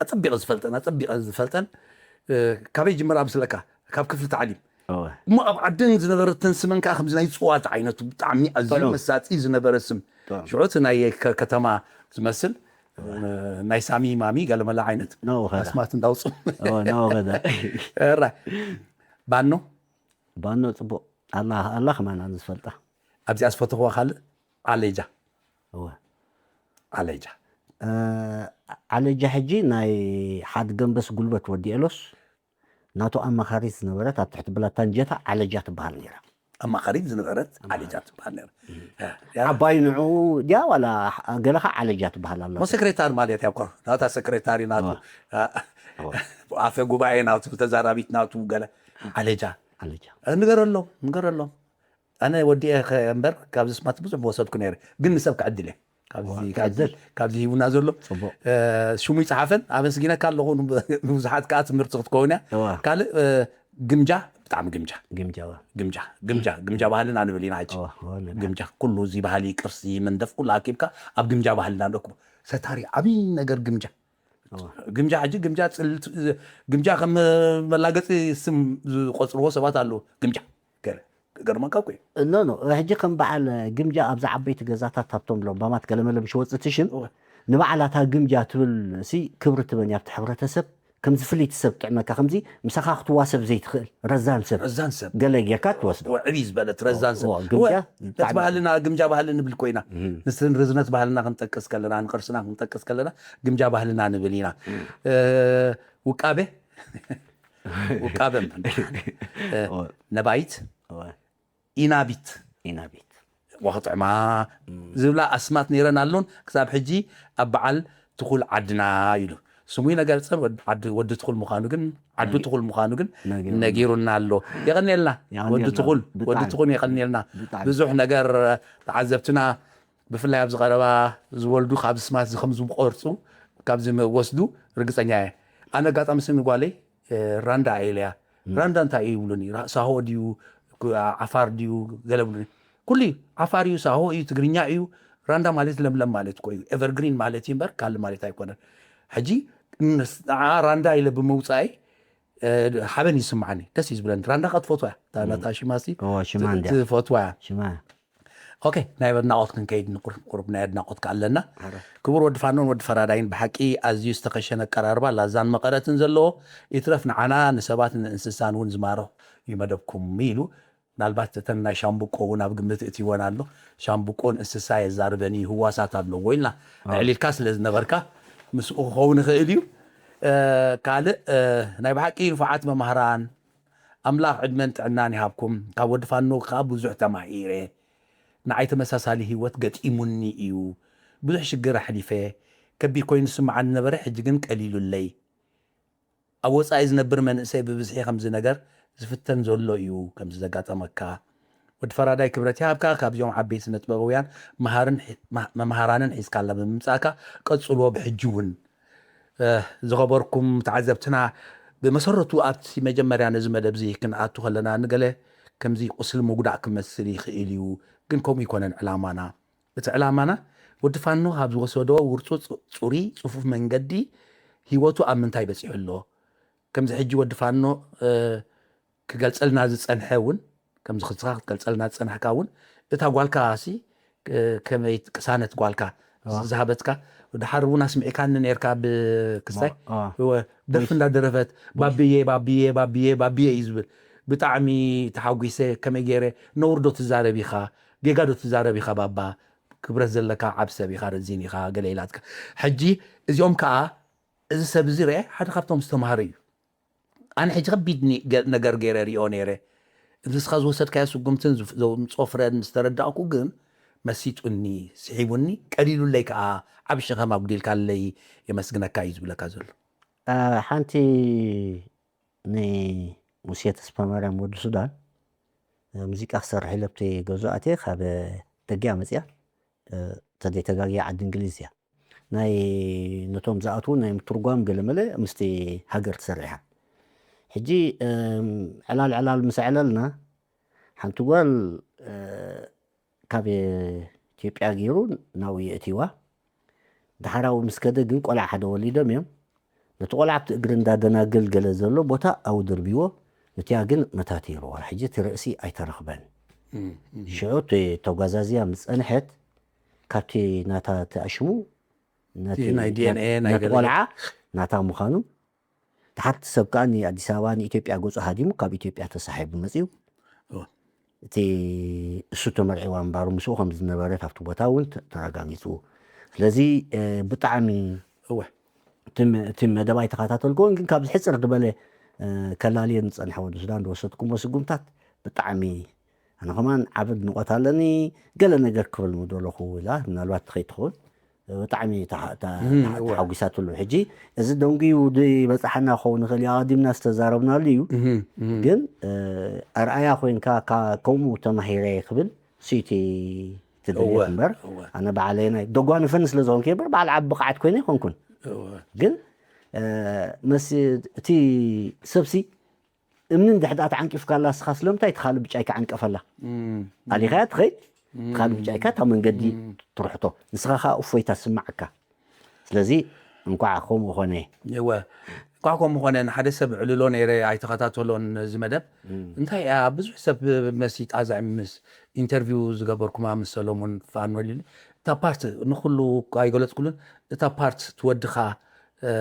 ኣፀቢቐ ዝፈልጠን ኣፀቢቐ ዝፈልጠን እ፣ ካበይ ጅምር ኣምስለካ ካብ ክፍሊ ታዕሊም እሞ ኣብ ዓድን ዝነበረተን ስመን ከዓ ከምዚ ናይ ፅዋት ዓይነቱ ብጣዕሚ ኣዝዩ ጥዑም። መሳፂ ዝነበረ ስም ጥዑም። ሽዑ እቲ ናይ ከ- ከተማ ዝመስል እ፣ ናይ ሳሚ ማሚ ገለመለ ዓይነት ናወኸዳ ኣስማት እንዳውፅኡ ናወኸዳ ራይ ባኖ ባኖ ፅቡቅ ኣላ ኣላ ከማን ኣነ ዝፈልጣ ኣብዚኣ ዝፈተኽዋ ካልእ ዓሌጃ እወ ዓሌጃ እ፣ ዓለጃ ሕጂ ናይ ሓድ ገንበስ ጉልበት ወዲ ኤሎስ ናቱ ኣማኻሪት ዝነበረት ኣብ ትሕቲ ብላታ እንጀታ ዓለጃ ትበሃል ነይራ ኣማኻሪት ዝነበረት ዓሌጃ ትበሃል ነይራ ዓባይ ንዑ ድያ ዋላ ገለኻ ዓለጃ ትበሃል ኣላ ሞ ሰክሬታሪ ማለት እያ እኮ ናታ ሰክሬታሪ ናቱ ኣፈ ጉባኤ ናቱ ተዛራቢት ናቱ ገለ ዓለጃ ዓለጃ ንገረሎም ንገረሎም ኣነ ወዲኤ ከ እምበር ካብዚ ስማት ብዙሕ ወሰድኩ ነይረ ግን ንሰብ ክዕድል እየ ካብዚ ዋ፣ ካብዚ ትዕዘብ። ካብዚ ሂቡና ዘሎ ጽቡቅ። እ፣ ሽሙ ይጽሓፈን ኣመስጊነካ ኣለኹ። ንብዙሓት ከኣ ትምህርቲ ክትከውን እያ። እዋ። ካልእ፣ እ፣ ግምጃ፣ ብጣዕሚ ግምጃ ግምጃ ዋ። ግምጃ ግምጃ ግምጃ ባህልና ንብል ኢና ሕጂ። እዋ፣ እዋ፣ ነጋ። ግምጃ ኩሉ እዚ ባህሊ ቅርሲ መንደፍ ኩሉ ኣኪብካ ኣብ ግምጃ ባህልና ንረክቦ። ሰታሪ ዓብዪ ነገር ግምጃ። እዋ። ግምጃ ሕጂ ግምጃ ጽልት ግምጃ ከም መላገጺ ስም ዝቆጽርዎ ሰባት ኣለዉ። ግምጃ ገለ ክገርመካ እኮ እዩ። ኖ ኖ፣ ሕጂ ከም በዓል ግምጃ ኣብዛ ዓበይቲ ገዛታት ኣብቶም ለባማት ገለመለ ምሽ ወጽእ እቲ ሽም እወ። ንባዕላታ ግምጃ ትብል ሲ ክብሪ ትበን ኣብቲ ሕብረተሰብ። ከምዚ ፍልይቲ ሰብ ትጥዕመካ ከምዚ ምሳኻ ክትዋሰብ ዘይትኽእል ረዛን ሰብ ረዛን ሰብ። ገለ ጌርካ ትወስዶ። እወ፣ ዕብይ ዝበለት ረዛን ሰብ። እወ፣ ግምጃ እወ፣ ነቲ ብጣዕሚ ባህልና ግምጃ ባህሊ ንብል ኮይና። እም። ንስን ርዝነት ባህልና ክንጠቅስ ከለና ንቅርስና ክንጠቅስ ከለና ግምጃ ባህልና ንብል ኢና። እ፣ ውቃቤ ውቃበ እምበር። እ፣ እወ። ነባይት እወ። ኢናቢት ኢናቢት። ወኽጥዕማ ዝብላ ኣስማት ነይረን ኣሎን ክሳብ ሕጂ ኣብ በዓል ትኹል ዓድና ኢሉ ስሙ ይነገር ጸን ወድ-፣ ዓዲ ወዲ ትኹል ምዃኑ ግን ዓዱ ትኹል ምዃኑ ግን ነጊሩና። ነጊሩና ኣሎ። የቐንየልና የቐንየልና። ወዲ ትኹል ብጣዕሚ። ወዲ ትኹል የቐንየልና። ብጣዕሚ። ብዙሕ ነገር ተዓዘብትና ብፍላይ ኣብዚ ቀረባ ዝወልዱ ካብ ስማት እዚ ከም ዝቆርጹ ካብ ዝወስዱ ርግጸኛ እየ። ኣነ ኣጋጣሚ ስሚ ጓለይ እ፣ ራንዳ እየ ኢለያ። ራንዳ እንታይ እዩ ይብሉኒ? ራ-፣ ሳሆ ድዩ? ኩ-፣ ዓ-፣ ዓፋር ድዩ? ገለ ብሉኒ። ኩሉ እዩ። ዓፋር እዩ፣ ሳሆ እዩ፣ ትግርኛ እዩ። ራንዳ ማለት ለምለም ማለት እኮ እዩ። ኤቨርግሪን ማለት እዩ እምበር ካልእ ማለት ኣይኮነን። ሕጂ ንስ-፣ ንዓ ራንዳ ኢለ ብምውጻእይ፣ እ፣ ሓበን ይስምዓኒ። ደስ እዩ ዝብለኒ። ራንዳ ከኣ ትፈትዋ እያ። እታ ናታ ሽማ ሲ እዋ፣ ሽማ ት-፣ እንድያ። ትፈትዋ እያ። ሽማ። ኦኬ፣ ናይ ኣድናቖት ክንከይድ ንቁር-፣ ቁሩብ ናይ ኣድናቖት ከኣ ኣለና። ኣረ። ክቡር ወዲ ፋኖን ወዲ ፈራዳይን፣ ብሓቂ ኣዝዩ ዝተኸሸነ ኣቀራርባ ላዛን መቐረትን ዘለዎ፣ ይትረፍ ንዓና ንሰባት ንእንስሳን እውን ዝማርኽ እዩ መደብኩም ኢሉ። ምናልባት እተን ናይ ሻምብቆ እውን ኣብ ግምት እትይወን ኣሎ። ሻምብቆ ንእንስሳ የዛርበን እዩ፣ ህዋሳት ኣለዎ ኢልና ኣዎ። ኣዕሊልካ ስለ ዝነበርካ ምስኡ ክኸውን ይኽእል እዩ። እ፣ ካልእ፣ እ፣ ናይ ብሓቂ ንፉዓት መማህራን፣ ኣምላኽ ዕድመን ጥዕናን ይሃብኩም። ካብ ወዲ ፋኖ ከኣ ብዙሕ ተማሂረ። ንዓይ ተመሳሳሊ ህይወት ገጢሙኒ እዩ። ብዙሕ ሽግር ኣሕሊፈ። ከቢድ ኮይኑ ዝስምዓኒ ነበረ፣ ሕጂ ግን ቀሊሉለይ። ኣብ ወጻኢ ዝነብር መንእሰይ ብብዝሒ ከምዚ ነገር ዝፍተን ዘሎ እዩ፣ ከምዚ ዘጋጠመካ። ወዲ ፈራዳይ ክብረት ይሃብካ፣ ካብዚኦም ዓበይቲ ስነ ጥበባውያን መሃርን ሒ-፣ መ-፣ መምሃራንን ሒዝካልና ብምምጻእካ ቀጽሎ ብሕጂ እውን። እ፣ ዝኸበርኩም ተዓዘብትና፣ ብመሰረቱ ኣብቲ መጀመርያ ነዚ መደብ እዚ ክንኣቱ ከለና ንገለ ከምዚ ቁስሊ ምጉዳእ ክመስል ይኽእል እዩ፣ ግን ከምኡ ኣይኮነን ዕላማና። እቲ ዕላማና ወዲ ፋኖ ካብ ዝወሰዶ ውርጹጽ፣ ጽሩይ፣ ጽፉፍ መንገዲ ህይወቱ ኣብ ምንታይ በጺሑ ኣሎ? ከምዚ ሕጂ ወዲ ፋኖ፣ እ፣ ክገልጸልና ዝጸንሐ እውን፣ ከምዚ ክስኻ ክትገልጸልና ዝጸናሕካ እውን፣ እታ ጓልካ ሲ፣ እ፣ ከመይ ቅሳነት ጓልካ እዋ። ዝሃበትካ፣ ድሓር እውን ኣስሚዕካኒ ነርካ ብክስታይ፣ እዋ። እወ፣ ደርፊ እንዳደረፈት፣ "ባብዬ፣ ባብዬ፣ ባብዬ፣ ባብዬ" እዩ ዝብል። ብጣዕሚ ተሓጒሰ፣ ከመይ ገይረ፣ ነውር ዶ ትዛረብ ኢኻ? ጌጋ ዶ ትዛረብ ኢኻ ባባ? ክብረት ዘለካ ዓብ ሰብ ኢኻ፣ ረዚን ኢኻ፣ ገለ ኢላትካ። ሕጂ እዚኦም ከኣ፣ እዚ ሰብ እዚ ርአ፣ ሓደ ካብቶም ዝተማህረ እዩ። ኣነ ሕጂ ከቢድ ኒ-፣ ገ-፣ ነገር ገይረ ሪኦ ነይረ። ንስኻ ዝወሰድካዮ ስጉምትን ዝፍ-፣ ዘምጽኦ ፍረን ምስ ተረዳእኩ ግን መሲጡኒ፣ ስሒቡኒ፣ ቀሊሉለይ ከኣ ዓቢ ሸኸም ኣጉዲልካለይ፣ የመስግነካ እዩ ዝብለካ ዘሎ። እ፣ ሓንቲ ንሙሴ ተስፋማርያም ወዲ ሱዳን፣ እ፣ ሙዚቃ ክሰርሕ ኢለ ኣብቲ ገዝኡ ኣትየ፣ ካብ ደጊኣ መጽያ፣ እ፣ ተዘይተጋግየ ዓዲ እንግሊዝ እያ። ናይ ነቶም ዝኣትዉ ናይ ምትርጓም ገለመለ ምስቲ ሃገር ትሰርሕ እያ። ሕጂ፣ እም፣ ዕላል ዕላል ምስ ኣዕለልና፣ ሓንቲ ጓል፣ እ፣ ካብ ኢትዮጵያ ገይሩ ናብኡ የእትይዋ። ደሓር ኣብኡ ምስ ከደ ግን ቆልዓ ሓደ ወሊዶም እዮም። ነቲ ቆልዓ ኣብቲ እግሪ እንዳ ደናግል ገለ ዘሎ ቦታ ኣብኡ ደርብይዎ፣ ነቲኣ ግን መታቲርዋ። ሕጂ እቲ ርእሲ ኣይተረኽበን። እም፣ እም። ሽዑ እቲ ተጓዛዝያ ምስ ጸንሐት፣ ካብቲ ናታ ተኣሽሙ፣ ነቲ እቲ ናይ ዲ ኤን ኤ ናይ ነቲ ገለ ቆልዓ ናታ ምዃኑ፣ ደሓር እቲ ሰብ ከኣ ንኣዲስ ኣበባ፣ ንኢትዮጵያ ገጹ ሃዲሙ፣ ካብ ኢትዮጵያ ተሳሒቡ መጺኡ። እወ። እቲ እሱ ተመርዒዋ ምንባሩ ምስኡ ከም ዝነበረት ኣብቲ ቦታ እውን ተ-፣ ተረጋጊጹ። ስለዚ፣ እ፣ ብጣዕሚ እወ። እቲ መ-፣ እቲ መደብ ኣይተኸታተልኩዎን፣ ግን ካብዚ ሕጽር ዝበለ፣ እ፣ ከላልየን ዝጸንሐ ወዲ ሱዳን ዝወሰድኩሞ ስጉምታት ብጣዕሚ፣ ኣነ ከማን ዓቢ ኣድንቖት ኣለኒ፣ ገለ ነገር ክብል ምደለኹ ኢላ፣ ምናልባት ከይትኸውን፣ ብጣዕሚ ተሓ-፣ ተ-፣ እም፣ ተሓ-፣ እወ። ተሓጒሳትሉ። ሕጂ እዚ ደንጉዩ ዝበጽሓና ክኸውን ይኽእል እዩ፣ ኣቐዲምና ዝተዛረብናሉ እዩ። እም፣ እም። ግን፣ እ፣ ኣርኣያ ኮይንካ፣ ካ-፣ ከምኡ ተማሂረ ክብል፣ ስዩቲ ትድልየት እወ፣ እምበር እወ። ኣነ ባዕለይ ናይ ደጓንፈን ስለ ዝኾንኩ እምበር ባዕል ዓቢ ብቕዓት ኮይነ ኣይኮንኩን። እወ። ግን እ፣ መሲ እቲ ሰብሲ እምኒ እንድሕር ደኣ ተዓንቂፍካላ ንስኻ ስለምንታይ እቲ ካልእ ብጫይካ ዓንቀፈላ? እም፣ ኣሊኻያ ትኸይድ እቲ ካልእ ብጫይካ እታ መንገዲ ትርሕቶ። ንስኻ ኸኣ እፎይታ ስማዓካ። ስለዚ እንኳዕ ከምኡ ኾነ። እወ። እንኳዕ ከምኡ ኾነ። ንሓደ ሰብ ዕልሎ ነይረ ኣይተኸታተሎን እዚ መደብ። እንታይ እያ ብዙሕ ሰብ መሲጣ ዘዕምስ ኢንተርቪው ዝገበርኩማ ምስ ሰሎሞን ፋኖል ኢሉ እታ ፓርት ንኹሉ ኣይገለጽኩሉን። እታ ፓርት ትወድኻ እ፣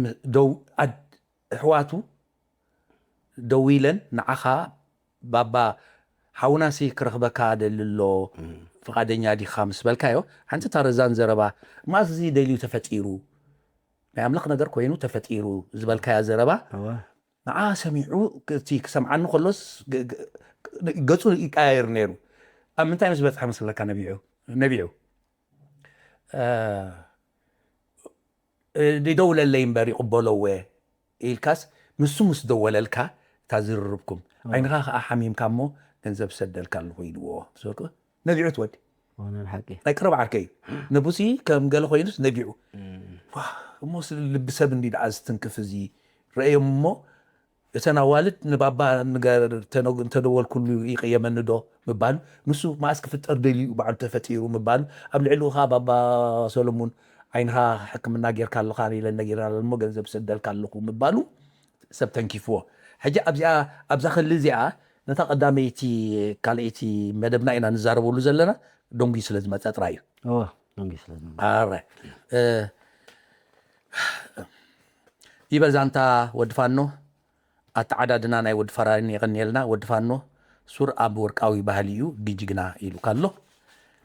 ም- ደው ኣድ- ኣሕዋቱ ደው ኢለን ንዓኻ ባባ ሓውናሲ ክረኽበካ ደሊ ኣሎ ፍቓደኛ ዲኻ ምስ በልካዮ ሓንቲ ታረዛን ዘረባ ማዚ ደልዩ ተፈጢሩ ናይ ኣምላኽ ነገር ኮይኑ ተፈጢሩ ዝበልካያ ዘረባ እወ። ንዓ ሰሚዑ እቲ ክሰምዓኒ ከሎስ ግ- ግ- ገጹ ይቀያየር ነይሩ። ኣብ ምንታይ ምስ በጽሐ መስለካ ነቢዑ ነቢዑ እ፣ እ፣ ይደውለለይ እምበር ይቕበሎ እወ ኢልካስ ንሱ ምስ ደወለልካ እታ ዝርርብኩም ዓይንኻ ከዓ ሓሚምካ እሞ ገንዘብ ሰደልካ ኣለኹ ኢልዎ። ነቢዑ ትወዲ እወ፣ ናይ ሓቂ። ናይ ቀረባ ዓርከይ ነቡሲ ከም ገለ ኮይኑስ ነቢዑ ዋ፣ እሞ ስለ ልቢ ሰብ እንዲ ደኣ ዝትንክፍ እዚ ረእዮም እሞ እተን ኣዋልድ ንባባ ንገር ተነ- እንተደወልኩሉ ይቅየመኒ ዶ ምባሉ ንሱ መኣስ ክፍጠር ደልዩ ባዕሉ ተፈጢሩ ምባሉ ኣብ ልዕሊኡ ከዓ ባባ ሰሎሙን ዓይንኻ ሕክምና ጌርካ ኣለኻ ኢለ ነጊርና እሞ ገንዘብ ሰደልካ ኣለኹ ምባሉ ሰብ ተንኪፍዎ። ሕጂ ኣብዚኣ ኣብዛ ክሊ እዚኣ ነታ ቀዳመይቲ ካልኣይቲ መደብና ኢና ንዛረበሉ ዘለና ደንጉዩ ስለ ዝመፀ ጥራይ እዩ። እወ፣ ደንጉዩ ስለ ዝመፀ። ኣረ እ፣ ይበል ዛንታ ወዲ ፋኖ ኣተዓዳድና ናይ ወዲ ፈራን የቐንየልና። ወዲ ፋኖ ሱር ኣብ ወርቃዊ ባህሊ እዩ ብጅግና ኢሉካ ኣሎ።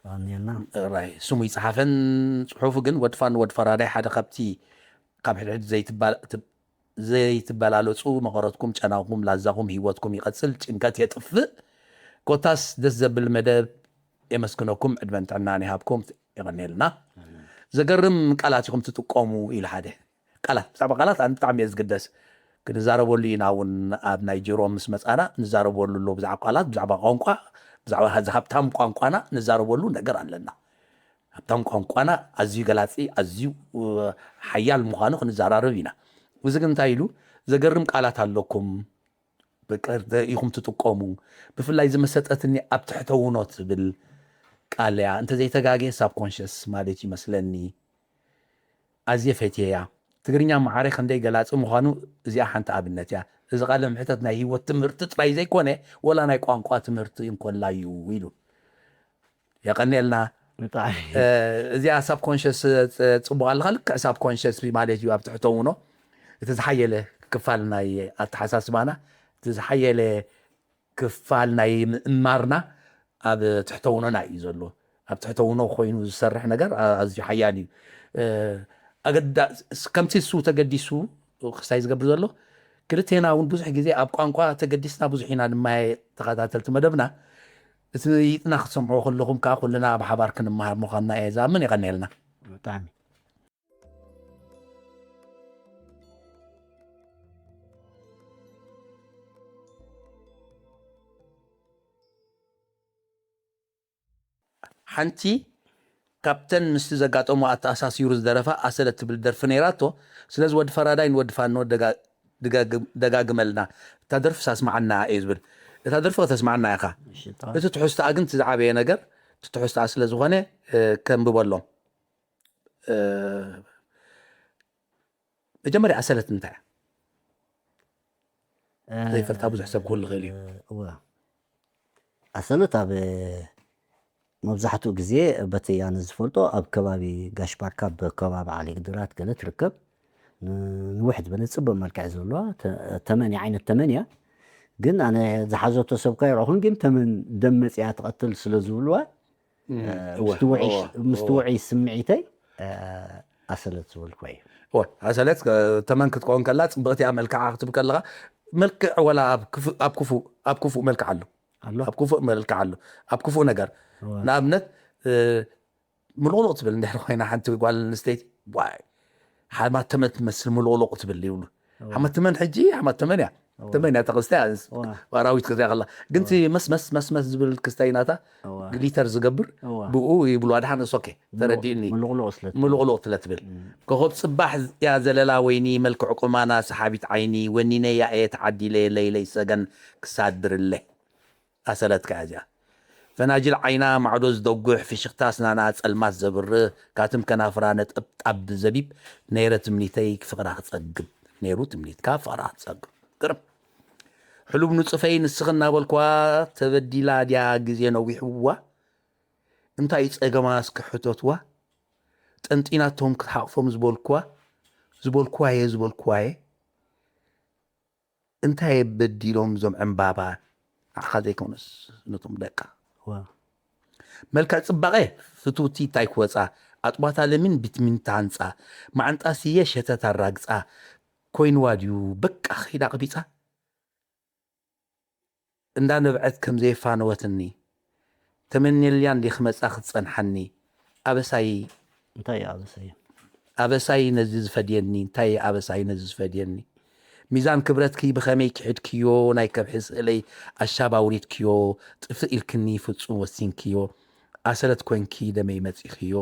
ዋንየልና። ራይ ስሙ ይፅሓፈን ፅሑፉ ግን ወዲ ፋኖ ወዲ ፈራዳይ ሓደ ካብቲ ካብ ሕድሕድ ዘይትባ- ዘይትበላለፁ መቐረትኩም ጨናኹም ላዛኹም ህይወትኩም ይቐፅል ጭንቀት የጥፍእ። ኮታስ ደስ ዘብል መደብ የመስግነኩም ዕድመን ጥዕናን ይሃብኩም። የቐንየልና። ዘገርም ቃላት ኢኹም ትጥቀሙ ኢሉ ሓደ ቃላት ብዛዕባ ቃላት ኣነ ብጣዕሚ እየ ዝግደስ ክንዛረበሉ ኢና እውን ኣብ ናይ ጅሮ ምስ መፃና ንዛረበሉ ኣሎ ብዛዕባ ቃላት ብዛዕባ ቋንቋ ብዛዕባ ዝሃብታም ቋንቋና ንዛረበሉ ነገር ኣለና። ሃብታም ቋንቋና ኣዝዩ ገላፂ ኣዝዩ ሓያል ምዃኑ ክንዘራረብ ኢና። እዚ ግን እንታይ ኢሉ ዘገርም ቃላት ኣለኩም ኢኹም ትጥቀሙ። ብፍላይ ዝመሰጠትኒ ኣብ ትሕተውኖ ትብል ቃል እያ እንተዘይተጋግየ ሳብኮንሽስ ማለት ይመስለኒ። ኣዝየ ፈትየያ። ትግርኛ መዓረ ክንደይ ገላፂ ምዃኑ እዚኣ ሓንቲ ኣብነት እያ። እዚ ቃለ ምሕተት ናይ ህይወት ትምህርቲ ጥራይ ዘይኮነ ወላ ናይ ቋንቋ ትምህርቲ እንኮላ እዩ ኢሉ። የቐንየልና። ብጣዕሚ እዚኣ ሳብኮንሽስ ፅቡቅ ኣለካ። ልክዕ ሳብኮንሽስ ማለት እዩ ኣብ ትሕተውኖ እቲ ዝሓየለ ክፋል ናይ ኣተሓሳስባና እቲ ዝሓየለ ክፋል ናይ ምእማርና ኣብ ትሕተውኖና እዩ ዘሎ። ኣብ ትሕተውኖ ኮይኑ ዝሰርሕ ነገር ኣዝዩ ሓያል እዩ። ኣገዳ ከምቲ እሱ ተገዲሱ ክስታይ ዝገብር ዘሎ ክልቴና እውን ብዙሕ ግዜ ኣብ ቋንቋ ተገዲስና ብዙሕ ኢና ንማየ ተኸታተልቲ መደብና እቲ ይጥና ክትሰምዕዎ ከለኹም ከዓ ኩልና ኣብ ሓባር ክንመሃር ምዃንና እየ ዝኣምን። የቐንየልና። ብጣዕሚ ሓንቲ ካብተን ምስቲ ዘጋጠሞ ኣተኣሳሲሩ ዝደረፋ ኣሰለ ትብል ደርፊ ነይራቶ። ስለዚ ወዲ ፈራዳይ ንወዲ ፋኖ ደጋግመልና እታ ደርፊ ሳስማዓና እዩ ዝብል። እታ ደርፊ ከተስማዓና ኢኻ። እቲ ትሕዝቶኣ ግን እቲ ዝዓበየ ነገር እቲ ትሕዝቶኣ ስለ ዝኾነ ከንብበሎም። መጀመርያ ኣሰለት እንታይ እያ? ዘይፈልጣ ብዙሕ ሰብ ክህሉ ይኽእል እዩ። ኣሰለት ኣብ መብዛሕትኡ ግዜ በቲ ኣነ ዝፈልጦ ኣብ ከባቢ ጋሽ ባርካ ኣብ ከባቢ ዓሊ ግድራት ገለ ትርከብ። ንውሕ ዝበለ ፅቡቅ መልክዕ ዘለዋ ተመን ዓይነት ተመን እያ። ግን ኣነ ዝሓዘቶ ሰብ ካይረኹን ግን ተመን ደም መፅያ ትቐትል ስለ ዝብልዋ ምስ ውዑይ ስምዒተይ ኣሰለት ዝበልኩ እዩ። ኣሰለት ተመን ክትከውን ከላ ፅብቅቲ እያ መልክዓ ክትብል ከለካ መልክዕ ወላ ኣብ ክፉእ መልክዕ ኣሎ ኣሎ ኣብ ክፉእ መልክዕ ኣሎ ኣብ ክፉእ ነገር ንኣብነት ምልቕልቕ ትብል እንድሕር ኮይና ሓንቲ ጓል ኣንስተይቲ ዋይ ሓማተመ ትመስል ምልቕልቕ ትብል ይብሉ። ሓማተመን ሕጂ ሓማተመን እያ ተመን እያ ተክስተ። ኣራዊት ክትሪኣ ከላ ግን እቲ መስመስ መስመስ ዝብል ክስተይ ናታ ግሊተር ዝገብር፣ ብኡ ይብሉ ኣድሓን እሶኬ። ተረዲእኒ። ምልቕልቕ ስለ ትብል። ምልቕልቕ ስለ ትብል። ኮኸብ ጽባሕ እያ ዘለላ ወይኒ፣ መልክዕ ቁማና ሰሓቢት ዓይኒ፣ ወኒነያ እየ ተዓዲለ፣ ለይለይ ሰገን ክሳድርለ። ኣሰለትካ እያ እዚኣ። ፈናጅል ዓይና ማዕዶ ዝደጉሕ፣ ፍሽኽታ ስናና ጸልማት ዘብርህ፣ ካትም ከናፍራ ነጠብጣብ ዘቢብ፣ ነይረ ትምኒተይ ፍቕራ ክጸግብ። ነይሩ ትምኒትካ ፍቕራ ክጸግብ። ግርም። ሕሉብ ንጽፈይ ንስኺ እናበልኳ፣ ተበዲላ ድያ ግዜ ነዊሕዋ? እንታይ ጸገማ እስኪ ሕተትዋ? ጠንጢናቶም ክትሓቕፎም ዝበልኩዋ፣ ዝበልኩዋ እየ፣ ዝበልኩዋ እየ። እንታይ በዲሎም እዞም ዕምባባ? ንዓኻ ዘይኮነስ ነቶም ደቃ። ዋው። መልክዕ ጽባቐ ፍትውቲ እንታይ ክወጻ? ኣጥባታ ለሚን ቢትሚን ተሃንጻ። ማዕንጣ ስየ ሸተት ኣራግጻ። ኮይንዋ ድዩ በቃ ኺዳ ቕቢጻ? እንዳ ነብዐት ከም ዘየፋነወትኒ። ተመንየልያ እንዲ ክመጻ ክትጸንሓኒ። ኣበሳይ እንታይ እዩ ኣበሳይ? ኣበሳይ ነዚ ዝፈድየኒ፣ እንታይ ኣበሳይ ነዚ ዝፈድየኒ? ሚዛን ክብረትኪ ብኸመይ ክሕድክዮ፣ ናይ ከብሒ ስእለይ ኣሻብ ኣውሪድክዮ፣ ጥፍእ ኢልክኒ ፍጹም ወሲንክዮ፣ ኣሰለት ኮንኪ ደመይ መጺኽዮ።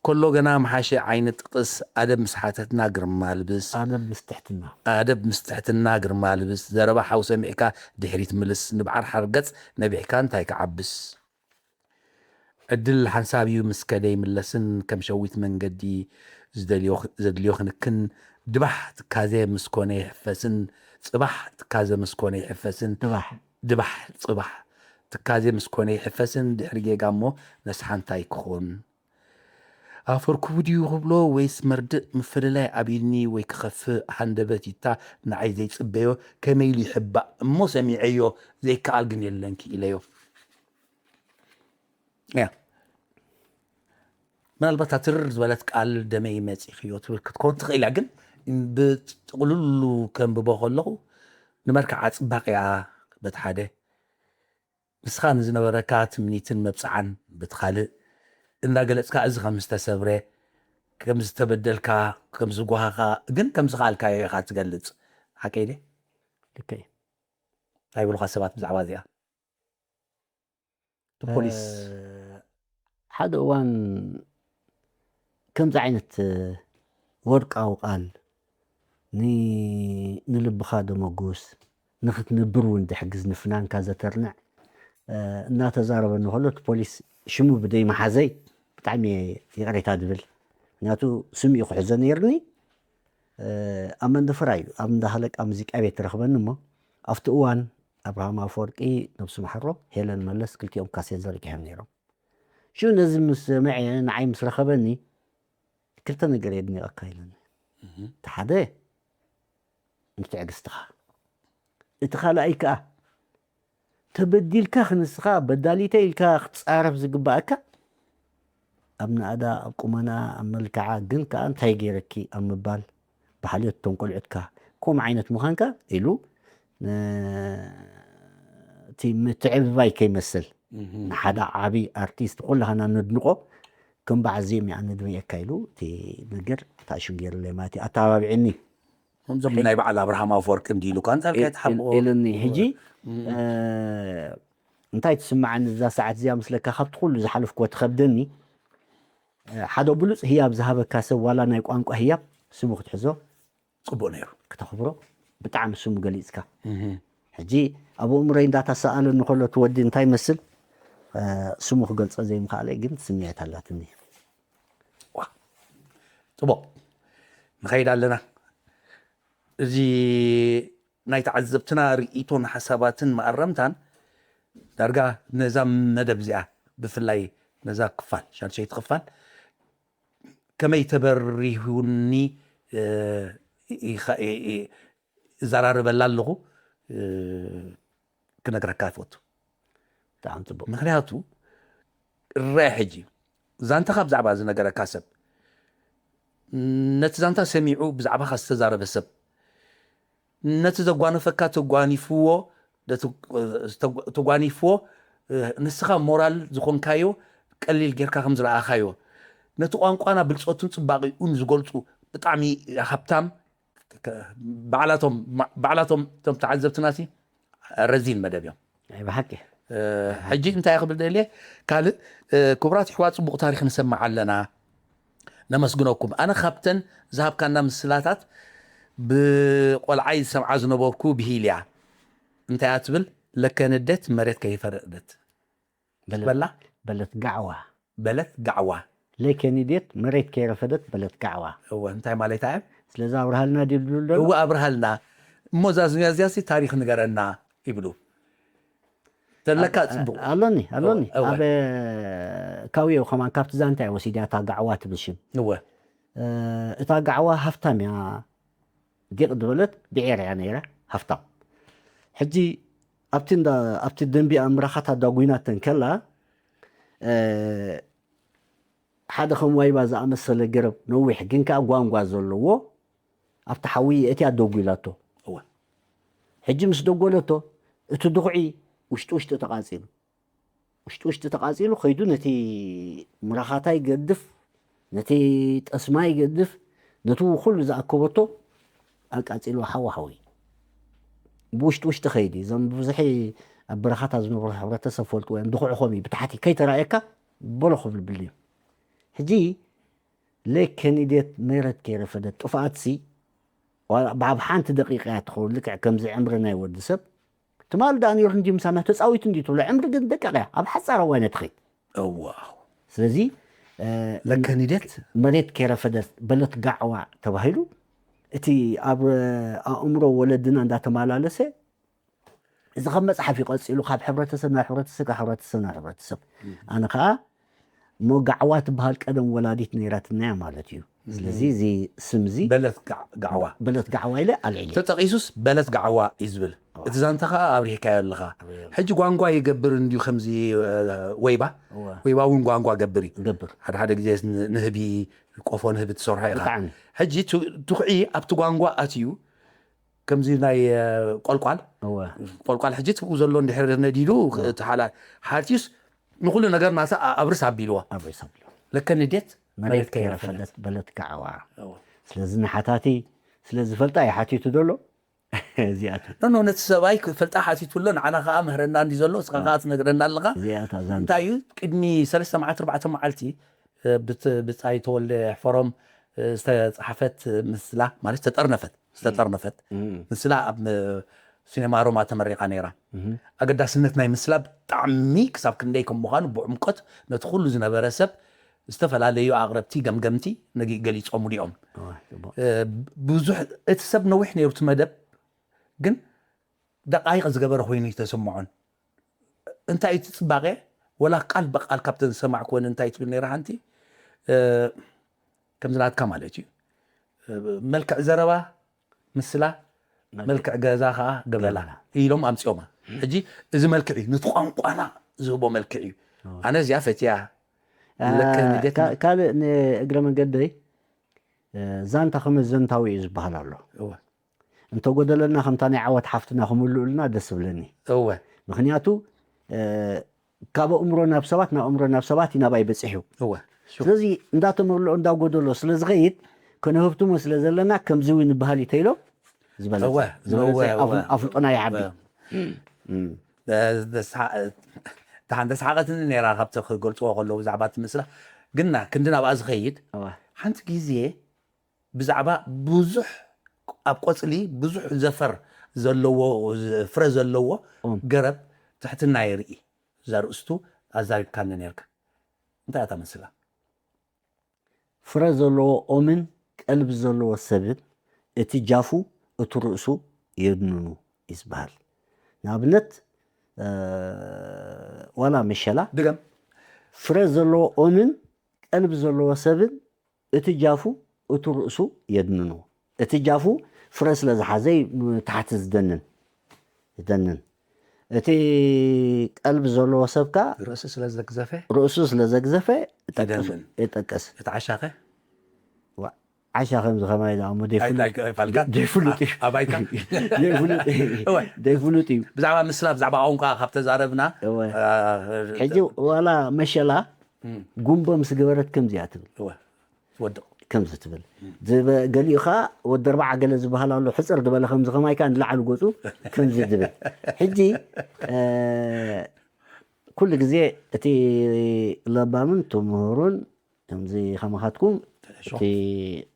ከሎ ገና ምሓሸ ዓይኒ ጥቕስ፣ ኣደብ ምስ ሓተትና ግርማ ልብስ። ኣደብ ምስ ትሕትና። ኣደብ ምስ ትሕትና ግርማ ልብስ፣ ዘረባ ሓው ሰሚዕካ ድሕሪት ምልስ፣ ንብዓር ሓርገጽ ነቢዕካ እንታይ ክዓብስ። ዕድል ሓንሳብ እዩ ምስ ከደ ይምለስን፣ ከም ሸዊት መንገዲ ዝደልዮ ዘድልዮ ክንክን፣ ድባሕ ትካዘ ምስ ኮነ ይሕፈስን፣ ጽባሕ ትካዘ ምስ ኮነ ይሕፈስን፣ ድባሕ። ድባሕ ጽባሕ ትካዘ ምስ ኮነ ይሕፈስን፣ ድሕሪ ጌጋ እሞ ነስሓ እንታይ ክኾን? ኣፈርኩቡ ድዩ ክብሎ ወይስ መርድእ ምፍልላይ ኣቢኒ ወይ ክኸፍእ ሃንደበት ይታ ንዓይ ዘይጽበዮ ከመይ ኢሉ ይሕባእ እሞ ሰሚዐዮ ዘይከኣል ግን የለን ክኢለዮ። ያ። ምናልባት እታ ትርር ዝበለት ቃል ደመይ መጺኽዮ ትብል ክትከውን ትኽእል እያ፣ ግን ብጥቕልሉ ከንብቦ ከለኹ ንመርክዓ ጽባቐኣ በቲ ሓደ፣ ንስኻ ንዝነበረካ ትምኒትን መብጽዓን በቲ ካልእ እንዳገለጽካ፣ እዚ ከም ዝተሰብረ፣ ከም ዝተበደልካ፣ ከም ዝጓሃኻ፣ ግን ከም ዝኸኣልካዮ ኢኻ ትገልጽ። ሓቀይ ድየ? ልክዕ እዩ። እንታይ ይብሉኻ ሰባት ብዛዕባ እዚኣ? እቲ ፖሊስ። እ፣ ሓደ እዋን ከምዚ ዓይነት፣ እ፣ ወርቃዊ ቃል ን-፣ ንልብኻ ደመጉስ፣ ንኽትነብር እውን ዝሕግዝ፣ ንፍናንካ ዘተርንዕ፣ እ፣ እናተዛረበ እንከሎ፣ እቲ ፖሊስ ሽሙ ብደይ መሓዘይ ብጣዕሚ እየ ይቕሬታ ዝብል። ምክንያቱ ስም እዩ ክሕዞ ነይርኒ። እ፣ ኣብ መንደፈራ እዩ፣ ኣብ እንዳ ሃለቃ ሙዚቃ ቤት ትረኽበኒ እሞ፣ ኣብቲ እዋን ኣብርሃም ኣፈወርቂ፣ ነብሱ መሓሮ፣ ሄለን መለስ፣ ክልቲኦም ካሴት ዘርጊሖም ነይሮም። ሽዑ ነዚ ምስ ሰምዐ፣ ንዓይ ምስ ረኸበኒ፣ ክልተ ነገር የድንቐካ ኢለኒ። እቲ ሓደ፣ ንትዕግስትኻ። እቲ ካልኣይ ከኣ፣ ተበዲልካ ክንስኻ፣ በዳሊተ ኢልካ ክትጻረፍ ዝግባኣካ፣ ኣብ ናእዳ፣ ኣብ ቁመና፣ ኣብ መልክዓ፣ ግን ከኣ እንታይ ገይረኪ ኣብ ምባል፣ ብሓልዮት እቶም ቆልዑትካ ከምኡ ዓይነት ምዃንካ ኢሉ፣ ነ-፣ እቲ ምትዕብባይ ከይመስል፣ ንሓደ ዓቢ ኣርቲስት ኩላህና ነድንቆ፣ ከም በዓል ዜሚ ኣነ ድምየካ ኢሉ እቲ ነገር ተኣሽም ገይሩለይ ማለት እዩ። ኣተባቢዕኒ። ከምዞም ናይ በዓል ኣብርሃም ኣፈወርቂ እንዲ ኢሉ እኳ እንታይ ኢልካ ኢል-፣ ትሓብኦ? ኢልኒ። ሕጂ፣ እ፣ እንታይ ትስምዓኒ እዛ ሰዓት እዚኣ ምስለካ፣ ካብቲ ኩሉ ዝሓለፍክዎ ትኸብደኒ፣ እ፣ ሓደ ብሉጽ ህያብ ዝሃበካ ሰብ፣ ዋላ ናይ ቋንቋ ህያብ፣ ስሙ ክትሕዞ ጽቡቕ ነይሩ። ክተኽብሮ፣ ብጣዕሚ ስሙ ገሊጽካ። እህ። ሕጂ ኣብ ኣእምሮይ እንዳተሰኣለኒ ከሎ፣ እቲ ወዲ እንታይ ይመስል፣ እ፣ ስሙ ክገልጾ ዘይምኽኣለይ ግን ስምዒት ኣላትኒ። ዋ፣ ጽቡቕ። ንኸይድ ኣለና። እዚ ናይ ተዓዘብትና ርእይቶን ሓሳባትን መኣረምታን ዳርጋ ነዛ መደብ እዚኣ፣ ብፍላይ ነዛ ክፋል፣ ሻድሸይቲ ክፋል፣ ከመይ ተበሪሁኒ፣ እ፣ ይኸ-፣ እ፣ እ፣ እዘራረበላ ኣለኹ፣ እ፣ ክነግረካ ይፈቱ። ብጣዕሚ ጽቡቕ። ምኽንያቱ፣ ርአ ሕጂ፣ ዛንታኻ ብዛዕባ ዝነገረካ ሰብ፣ ነቲ ዛንታ ሰሚዑ ብዛዕባኻ ዝተዛረበ ሰብ፣ ነቲ ዘጓነፈካ ተጓኒፍዎ፣ ነቲ፣ ተጓ-፣ ተጓኒፍዎ፣ ንስኻ ሞራል ዝኾንካዮ ቀሊል ጌርካ ከም ዝረኣኻዮ፣ ነቲ ቋንቋና ብልጸቱን ጽባቐኡን ዝገልጹ ብጣዕሚ ሃብታም ባዕላቶም ባዕላቶም እቶም ተዓዘብትናሲ ረዚን መደብ እዮም። ብሓቂ ሕጂ እንታይ ክብል ደልየ ካልእ ክቡራት ኣሕዋት፣ ፅቡቕ ታሪኽ ንሰምዕ ኣለና፣ ነመስግነኩም። ኣነ ካብተን ዝሃብካና ምስላታት ብቆልዓይ ዝሰምዓ ዝነበርኩ ብሂል እያ። እንታይ እያ ትብል? ለከ ንዴት መሬት ከይፈረደት በላ በለት ጋዕዋ በለት ጋዕዋ። ለከ ንዴት መሬት ከይረፈደት በለት ጋዕዋ። እወ፣ እንታይ ማለት እያ? ስለዚ ኣብርሃልና ድዩ ዝብሉ ኣለዉ? እወ ኣብርሃልና። እሞ እዛ ዝብያ እዚያሲ ታሪኽ ንገረና ይብሉ። ተለካ ፅቡቕ ኣሎኒ ኣሎኒ እወ። ኣብ ካውዮ ከማን ካብቲ ዛንታ እያ ወሲዳ እታ ጋዕዋ ትብል ሽም። እወ እታ ጋዕዋ ሃፍታም እያ፣ ዲቕ ዝበለት ብዔር እያ ነይራ፣ ሃፍታም። ሕጂ ኣብቲ እንዳ ኣብቲ ደንቢኣ ምራኻት ኣዳጒናተን ከላ ሓደ ከም ዋይባ ዝኣመሰለ ገረብ ነዊሕ ግን ከኣ ጓንጓ ዘለዎ ኣብቲ ሓዊ የእትያ ደጒላቶ። እወ ሕጂ ምስ ደጎለቶ እቲ ድኹዒ ውሽጢ ውሽጢ ተቓጺሉ ውሽጢ ውሽጢ ተቓጺሉ ከይዱ ነቲ ምራኻታ ይገድፍ፣ ነቲ ጠስማ ይገድፍ፣ ነቲ ኩሉ ዝኣከበቶ ኣቃጺሉ ሓዊ ሓዊ ብውሽጢ ውሽጢ ከይዲ። እዞም ብዙሕ ኣብ በረኻታት ዝነብሩ ሕብረተሰብ ፈልጥዎ እዮም። ድኹዒ ከምኡ እዩ ብታሕቲ ከይተራእየካ በሎ ክብል ብልዩ። ሕጂ ለከ ንዴት መሬት ከይረፈደት ጥፍኣትሲ ዋላ ብኣብ ሓንቲ ደቂቃ እያ ትኸውን። ልክዕ ከምዚ ዕምሪ ናይ ወዲ ሰብ ትማል ደኣ ነይሩ እንዲ ምሳና ተፃዊቱ እንዲ ትብሎ ዕምሪ ግን ደቂቃ እያ ኣብ ሓፃር እዋን እያ ትኸይድ። እዋ ስለዚ ለከ ንዴት መሬት ከይረፈደት በለት ጋዕዋ ተባሂሉ እቲ ኣብ ኣእምሮ ወለድና እንዳተመላለሰ እዚ ከም መፅሓፍ ይቐፂሉ ካብ ሕብረተሰብ ናብ ሕብረተሰብ ካብ ሕብረተሰብ ናብ ሕብረተሰብ። ኣነ ከዓ እሞ ጋዕዋ ትበሃል ቀደም ወላዲት ነይራትና እያ ማለት እዩ። ስለዚ እዚ ስም እዚ በለት ጋዕ- ጋዕዋ በለት ጋዕዋ ኢለ ኣልዒለ ተጠቒሱስ በለት ጋዕዋ እዩ ዝብል። እቲ ዛንታ ከዓ ኣብሪህካዮ ኣለኻ። ሕጂ ጓንጓ ይገብር እንድዩ ከምዚ እ፣ ወይባ እወ። ወይባ እውን ጓንጓ ገብር እዩ። ገብር ሓደ ሓደ ግዜ ን- ንህቢ ቆፎ ንህቢ ትሰርሖ ኢኻ። ብጣዕሚ። ሕጂ ቱ- ትኹዒ ኣብቲ ጓንጓ ኣትዩ ከምዚ ናይ እ፣ ቆልቋል እወ ቆልቋል ሕጂ ትብኡ ዘሎ እንድሕር ነዲዱ ተሓላ ሓርቲዩስ ንኩሉ ነገር ናሳ ኣብርስ ኣቢልዎ ኣብ ርእሳ ብሎ ለከ ንዴት መሬት ከይረፈደት በለት ጋዕዋ። እወ። ስለዚ ንሓታቲ ስለ ዝፈልጣ ይሓቲቱ ዘሎ እዚኣቱ ኖ ኖ ነቲ ሰብኣይ ክፈልጣ ሓቲቱ ኣሎ ንዓና ከዓ ምህረና እንዲ ዘሎ እስኻ ከዓ ትነግረና ኣለኻ። እዚኣታ ዛንታ እንታይ እዩ ቅድሚ ሰለስተ መዓልቲ ኣርባዕተ መዓልቲ እ፣ ብት- ብጻይ ተወልደ ሕፈሮም እ፣ ዝተጻሕፈት ምስላ ማለት ዝተጠርነፈት ዝተጠርነፈት ምስላ ኣብ እ፣ ሲኔማ ሮማ ተመሪቓ ነይራ። ኣገዳስነት ናይ ምስላ ብጣዕሚ ክሳብ ክንደይ ከም ምዃኑ ብዕምቆት ነቲ ኩሉ ዝነበረ ሰብ ዝተፈላለዩ ኣቕረብቲ ገምገምቲ ነጊ ገሊጾምሉ እዮም። እዋ፣ ጽቡቕ። እ፣ ብዙሕ እቲ ሰብ ነዊሕ ነይሩ እቲ መደብ ግን ደቃይቕ ዝገበረ ኮይኑ ይተሰምዖን እንታይ እቲ ፅባቐ ወላ ቃል በቃል ካብተን ዝሰማዕክወን እንታይ ትብል ነይራ ሓንቲ እ፣ ከምዚ ናትካ ማለት እዩ እ፣ መልክዕ ዘረባ ምስላ መልክዕ ገዛ ከዓ ገበላ ኢሎም ኣምፅኦማ። ሕጂ እዚ መልክዕ እዩ ነቲ ቋንቋና ዝህቦ መልክዕ እዩ። ኣነ እዚኣ ፈትያ ለከ ንዴት ካ- ካልእ ንእግረ መንገደይ እ፣ ዛንታ ከመዘንታዊ እዩ ዝበሃል ኣሎ። እወ እንተጎደለና ከምታ ናይ ዓወት ሓፍትና ክምልኡልና ደስ ዝብለኒ። እወ ምክንያቱ እ፣ ካብ ኣእምሮ ናብ ሰባት ናብ ኣእምሮ ናብ ሰባት እዩ ናባይ በፂሑ። እወ ስለዚ እንዳተመልኦ እንዳጎደሎ ስለ ዝኸይድ ከነህብትሞ ስለ ዘለና ከምዚ እውን ንበሃል እዩ ተይሎም ዝበለፀ እወ፣ ዝበለፀ እወ፣ እወ። ኣፍ- ኣፍልጦና ይዓቢ። ደሓን ተስሓቐትኒ ነይራ ካብቲ ክገልፅዎ ከለዉ ብዛዕባ እቲ ምስላ ግና ክንዲ ናብኣ ዝኸይድ እወ። ሓንቲ ግዜ ብዛዕባ ብዙሕ ኣብ ቆፅሊ ብዙሕ ዘፈር ዘለዎ ፍረ ዘለዎ ኦም። ገረብ ትሕትና የርኢ እዛ ርእስቱ ኣዛሪብካኒ ነርካ እንታይ እታ መስላ ፍረ ዘለዎ ኦምን ቀልቢ ዘለዎ ሰብን እቲ ጃፉ እቱ ርእሱ የድንኑ ይዝበሃል። ንኣብነት እ፣ ዋላ መሸላ ድገም ፍረ ዘለዎ ኦምን ቀልቢ ዘለዎ ሰብን እቲ ጃፉ እቱ ርእሱ የድንኑ። እቲ ጃፉ ፍረ ስለ ዝሓዘ እዩ ንታሕቲ ዝደንን ዝደንን። እቲ ቀልቢ ዘለዎ ሰብ ከኣ ርእሱ ስለ ዘግዘፈ ርእሱ ስለ ዘግዘፈ ይጠቅስ ይደንን። ይጠቅስ። እቲ ዓሻኸ ዋ፣ ዓሻ ከምዚ ከማይ ዝኣሞ ኣይፋልካ ደይፍሉጥ እዩ። ኣባይካ ደይፍሉጥ እዩ። እወ። ደይፍሉጥ እዩ። ብዛዕባ ምስላ ብዛዕባ ቋንቋ ካብ ተዛረብና እወ። አ፣ ሕጂ ዋላ መሸላ ጉንቦ ምስ ገበረት ከምዚኣ ትብል እወ። ትወድቕ ከምዚ ትብል ዝበ- ገሊኡ ከዓ ወዲ ኣርባዓ ገለ ዝበሃል ኣሎ ሕፅር ዝበለ ከምዚ ከማይ ከዓ ንላዕሊ ገፁ ከምዚ ዝብል ሕጂ እ፣ ኩሉ ግዜ እቲ ለባምን ትምህሩን ከምዚ ከማኻትኩም እቲ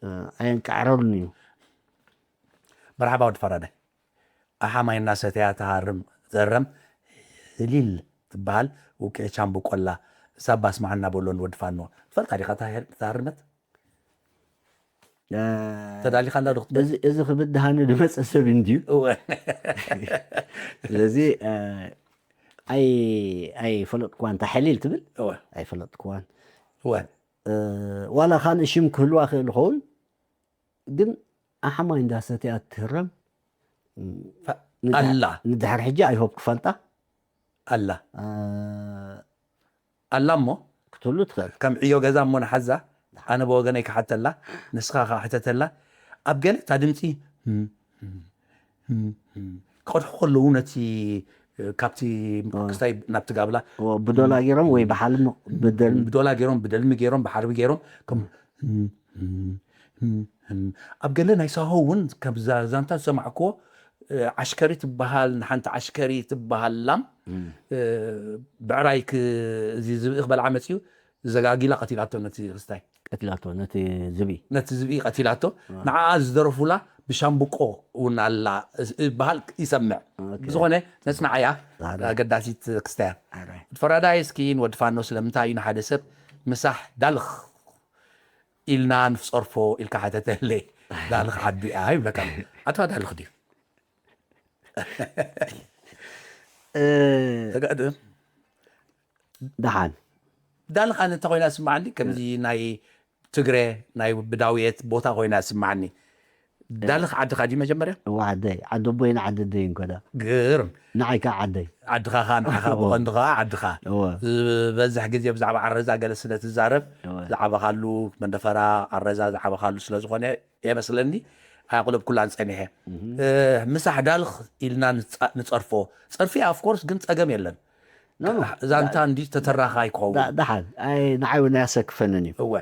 እ፣ ኣየንቃዕረሉን እዩ መርሓባ ወዲ ፈራዳይ ኣሓ ማይ እናሰተያ ትሃርም ዘረም ህሊል ትበሃል ውቅዒ ቻምቡ ቆላ እሳ ባስማዕ እናበሎ ንወዲ ፋኖ ትፈልጣ ዲኻ እታ ሄር- እታ ሃርመት ተዳሊኻ እንዳ ዶ ክትበል እዚ ክብድሃኒ ዝመፀ ሰብ እንድዩ እወ ስለዚ እ፣ ኣይ ኣይፈለጥክዋን እታ ሕሊል ትብል እወ ኣይፈለጥክዋን እወ እ፣ ዋላ ካልእ ሽም ክህልዋ ክእል ይኸውን ግን ኣሓማይ እንዳሰትያ ትህረም ኣላ ንድሕር ሕጂ ኣይሆብ ክፈልጣ ኣላ እ፣ ኣላ እሞ ክትህሉ ትኽእል ከም ዕዮ ገዛ እሞ ንሓዛ ኣነ ብወገነይ ክሓተላ ንስኻ ከዓ ሕተተላ ኣብ ገለ እታ ድምፂ ክቐድሑ ከለዉ ነቲ ካብቲ ክስታይ ናብቲ ጋብላ ብዶላ ገይሮም ወይ ብሓልሚ ብደል ብዶላ ገይሮም ብደልሚ ገይሮም ብሓርቢ ገይሮም ከም ኣብ ገለ ናይ ሳሆ እውን ከም ዛንታ ዝሰማዕክዎ ዓሽከሪ ትበሃል ንሓንቲ ዓሽከሪ ትበሃል ላም ብዕራይ ዝብኢ ክበልዓ መፅኡ ዘጋጊላ ቀቲላቶ ነቲ ክስታይ ቀቲላቶ ነቲ ዝብኢ ነቲ ዝብኢ ቀቲላቶ ንዓኣ ዝደረፉላ ብሻምብቆ እውን ኣላ በሃል ይሰምዕ ብዝኾነ ነፅናዓያ ኣገዳሲት ክስታያ ፈራዳይ እስኪ ንወዲ ፋኖ ስለምንታይ እዩ ንሓደ ሰብ ምሳሕ ዳልኽ ኢልና ንፍፀርፎ ኢልካ ሓተተለይ ዳልኽ ዓዱ እያ ይብለካ ኣታ ዳልኽ ድዩ ደሓን ዳልኽ ኣነ እንተ ኮይና ስማዓኒ ከምዚ ናይ ትግረ ናይ ብዳውየት ቦታ ኮይና ስማዓኒ ዳልኽ ዓድኻ ድዩ መጀመርያ እዋ ዓደይ ዓዲ ኣቦይን ዓዲ ኣደይን ኮዳ ግርም ንዓይ ከዓ ዓደይ ዓድኻ ከዓ ንዓኻ ብቐንዱ ከዓ ዓድኻ ዝበዝሕ ግዜ ብዛዕባ ዓረዛ ገለ ስለ ትዛረብ ዝዓበኻሉ መንደፈራ ዓረዛ ዝዓበኻሉ ስለ ዝኾነ የመስለኒ ኣያቕለብኩላን ፀኒሐ ምሳሕ ዳልኽ ኢልና ንፀርፎ ፀርፊ of course ግን ፀገም የለን ዛንታ እንዲ ተተራኻ ኣይክኸውን ደሓን ንዓይ እውን ኣያሰክፈንን እዩ እወ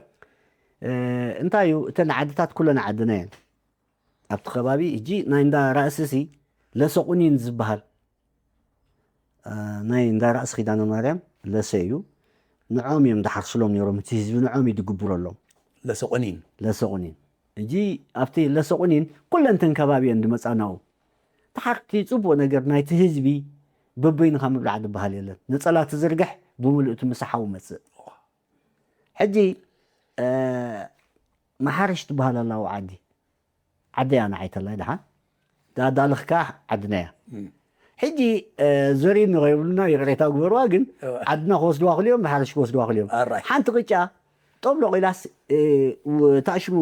እንታይ እዩ እተን ዓድታት ኩለን ዓድና እየን ኣብቲ ከባቢ እጂ ናይ እንዳ ራእሲ ሲ ለሰቑኒን ዝበሃል ናይ እንዳ ራእሲ ኪዳነ ማርያም ለሰ እዩ ንዖም እዮም ዝሓርስሎም ነይሮም እቲ ህዝቢ ንዖም እዩ ዝግብረሎም ለሰቑኒን ለሰቑኒን እጂ ኣብቲ ለሰቑኒን ኩለንተን ከባቢ እየን ዝመፃናኡ ተሓርቲ ፅቡቕ ነገር ናይቲ ህዝቢ በበይንኻ ምብላዕ ዝበሃል የለን ነፀላ ትዝርግሕ ብምሉእ እቲ ምሳሓው መፅእ ሕጂ መሓርሽ ትበሃል ኣላ ኣብኡ ዓዲ ዓደይ ኣነ ዓይተላይ ደሓን ዳልኽካ ዓድና እያ ሕጂ ዘሪኒ ከይብሉና ይቕሬታ ግበርዋ ግን ዓድና ክወስድዋ ክልዮም መሓርሽ ክወስድዋ ክልዮም ሓንቲ ቅጫ ጦብሎቕ ኢላስ ታሽሙ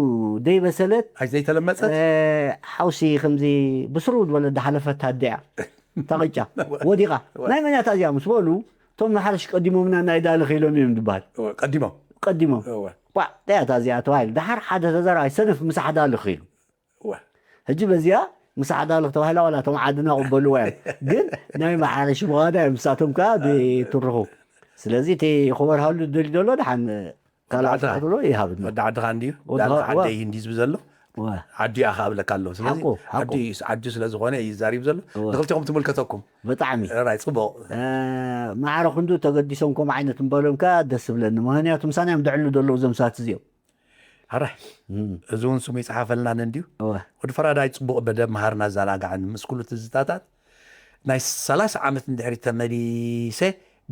ደይበሰለት ዘይተለመፀት ሓውሲ ከምዚ ብስሩ ዝበለ ዳሓለፈት ኣዲያ ታቕጫ ወዲቓ ናይ መን እያ እዚኣ ምስ በሉ እቶም መሓርሽ ቀዲሞምና ናይ ዳልኽ ኢሎም እዮም ዝበሃል ቀዲሞም ቀዲሞም ቋዕ እንታይ እያ እዚኣ ተባሂሉ ደሓር ሓደ ተዛራባይ ሰነፍ ምሳሕ ዳልኽ ኢሉ ሕጂ በዚኣ ምሳሕ ዳልኽ ተባሂላ ዋላ እቶም ዓድና ቅበልዋ እዮም ግን ናይ መሓርሽ ምዃና እዮም ምሳቶም ከዓ ብትርኹ ስለዚ እቲ ክበርሃሉ ደሊ ዘሎ ደሓን ካልኣት ክትሎ ይሃብና ወዲ ዓድኻ እንድዩ ወዲ ዳልኽ ዓደይ እንዲ ዝብ ዘሎ ዓዲ እያ ክኣብለካ ኣሎ ስለዚ ዓዲ ስለ ዝኾነ እዩ ዛሪብ ዘሎ ንክልቲኹም ትምልከተኩም ብጣዕሚ ራይ ፅቡቕ ማዕረ ክንዱ ተገዲሶም ከምኡ ዓይነት ምበሎም ከ ደስ ዝብለኒ ምክንያቱ ምሳና እዮም ድዕሉ ዘለዉ እዞም ሰባት እዚኦም ኣረ እዚ እውን ስሙ ይፅሓፈልናን እንድዩ ወዲ ፈራዳይ ፅቡቕ በደብ መሃርና ኣዘናጋዕን ምስ ኩሉ ትዝታታት ናይ ሰላሳ ዓመት ንድሕሪት ተመሊሰ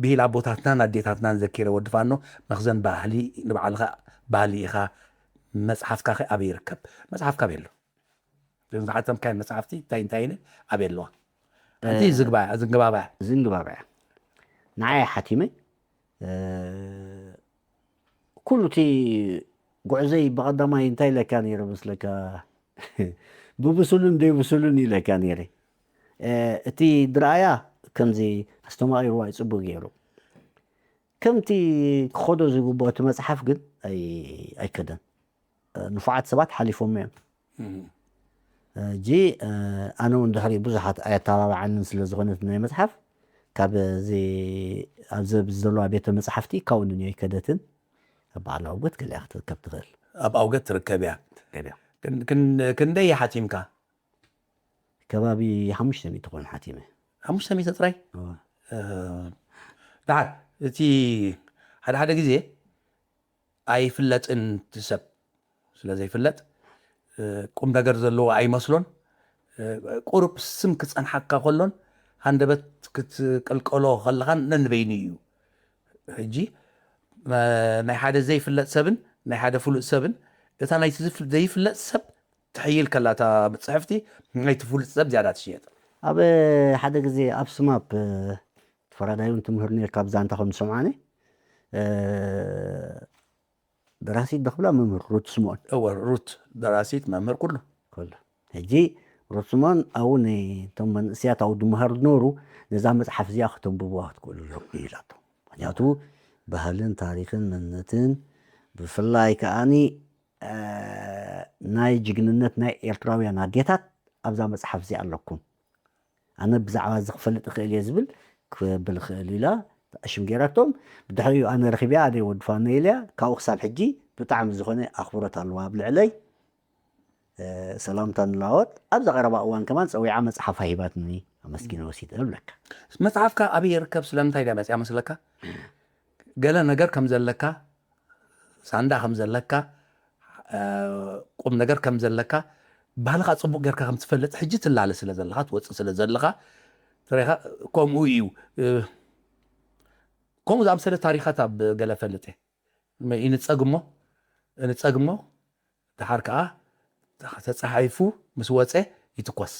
ብሂል ኣቦታትናን ኣዴታትናን ዘኪረ ወዲ ፋኖ መኽዘን ባህሊ ንባዕልኻ ባህሊ ኢኻ መፅሓፍካ ከ ኣበይ ይርከብ መፅሓፍካ ኣበይ ኣሎ ዝሓተምካዮ መፅሓፍቲ እንታይ እንታይ ኢለ ኣበይ ኣለዋ እቲ ዝንግባባ ዝንግባባ ንዓይ ሓቲመ ኩሉ እቲ ጉዕዘይ ብቐዳማይ እንታይ ኢለካ ነይረ መስለካ ብብሱልን ዘይብሱልን ኢለካ ነይረ እቲ ድረኣያ ከምዚ ኣስተማቒርዋ እዩ ፅቡቅ ገይሩ ከምቲ ክኸዶ ዝግብኦ እቲ መፅሓፍ ግን ኣይከደን ንፉዓት ሰባት ሓሊፎሞ እዮም እጂ ኣነ እውን ድሕሪ ብዙሓት ኣየተባብዓንን ስለ ዝኾነት ናይ መፅሓፍ ካብ ኣብዚ ዘለዋ ቤተ መፅሓፍቲ ካብኡ ንንዮ ኣይከደትን በዓል ኣውጎት ገሊኣ ክትርከብ ትኽእል ኣብ ኣውገት ትርከብ እያ። ገበያ ክን- ክን- ክንደይ ሓቲምካ? ከባቢ ሓሙሽተ ሚእቲ ትኾን ሓቲመ። ሓሙሽተ ሚእቲ ጥራይ። እወ። እ፣ ደሓር እቲ ሓደ ሓደ ግዜ ኣይፍለጥን እቲ ሰብ፣ ስለ ዘይፍለጥ እ፣ ቁም ነገር ዘለዎ ኣይመስሎን። እ፣ ቁሩብ ስም ክጸንሓካ ከሎን ሃንደበት ክትቀልቀሎ ከለኻን ነንበይኑ እዩ። ሕጂ መ- ናይ ሓደ ዘይፍለጥ ሰብን ናይ ሓደ ፍሉጥ ሰብን፣ እታ ናይቲ ዝፍ- ዘይፍለጥ ሰብ ትሕይል ከላ እታ መፅሕፍቲ፣ ናይቲ ፍሉጥ ሰብ ዝያዳ ትሽየጥ። ኣብ ሓደ ግዜ ኣብ ስማፕ ፈራዳይ እውን ትምህር ነርካ፣ ብዛንታ ከም ዝሰምዓኒ ደራሲት ደኽብላ መምህር ሩት ስምኦን። እወ፣ ሩት ደራሲት መምህር ኩሉ። ከሎ ሕጂ ሩት ስምኦን ኣብኡ ንቶም መንእስያት ኣብኡ ዝመሃሩ ዝነበሩ፣ ነዛ መፅሓፍ እዚኣ ከተንብብዋ ክትክእሉ ኣለኩም ኢላቶም። ምክንያቱ ባህልን ታሪክን መንነትን፣ ብፍላይ ከዓኒ እ፣ ናይ ጅግንነት ናይ ኤርትራውያን ኣዴታት ኣብዛ መፅሓፍ እዚኣ ኣለኩም፣ ኣነ ብዛዕባ እዚ ክፈልጥ እኽእል እየ ዝብል ክብል እኽእል ኢላ ሽም ገይራቶም። ብድሕሪኡ ኣነ ረኺበያ፣ ኣደ ወዲ ፋኖ ኢለያ። ካብኡ ክሳብ ሕጂ ብጣዕሚ ዝኾነ ኣኽብሮት ኣለዋ ኣብ ልዕለይ። እ፣ ሰላምታ ንለዋወጥ። ኣብዛ ቀረባ እዋን ከማን ፀዊዓ መፅሓፋ ሂባትኒ፣ ኣመስጊነ ወሲደ እብለካ። መፅሓፍካ ኣበይ ይርከብ? ስለምንታይ ድያ መፅያ መስለካ? ገለ ነገር ከም ዘለካ፣ ሳንዳ ከም ዘለካ፣ እ፣ ቁም ነገር ከም ዘለካ፣ ባህልኻ ፅቡቅ ጌርካ ከም ትፈልጥ ሕጂ ትላለ ስለ ዘለኻ፣ ትወፅእ ስለ ዘለኻ፣ ትሬኻ ከምኡ እዩ። እ፣ ከምኡ ዝኣምሰለ ታሪኻት ኣብ ገለ ፈልጥ እየ። ይንፀግ እሞ፣ ይንፀግ እሞ፣ ደሓር ከዓ ተፃሒፉ ምስ ወፀ ይትኮስ።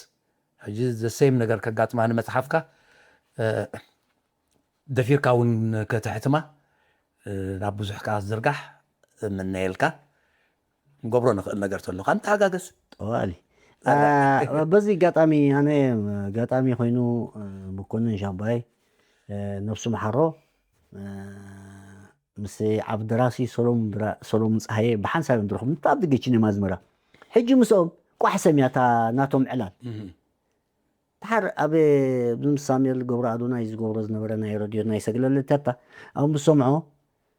ሕጂ ዘሰይም ነገር ከጋጥማ ንመፅሓፍካ፣ እ፣ ደፊርካ እውን ከተሕትማ፣ እ፣ ናብ ብዙሕ ከዓ ዝርጋሕ እምነየልካ። ንገብሮ ንኽእል ነገር ተሎ ከዓ ንተሓጋገዝ። ጠዋሊ በዚ ኣጋጣሚ ኣነ ኣጋጣሚ ኮይኑ፣ እ፣ መኮንን ሻባይ፣ እ፣ ነብሱ መሓሮ፣ እ፣ ምስ ዓብ ደራሲ ሰሎሙን ብራ- ሰሎሙን ፀሃየ ብሓንሳብ እዮም ዝረኽቡ። ኣብቲ ገቺ ናይ ማዝመራ ሕጂ ምስኦም ቋሕ ሰምያ እታ ናቶም ዕላል። ድሓር ኣብ ምስ ሳሙኤል ገብሩ ኣዶናይ ዝገብሮ ዝነበረ ናይ ረድዮ ናይ ሰግለለ ተታ ኣብ ምስ ሰምዖ፣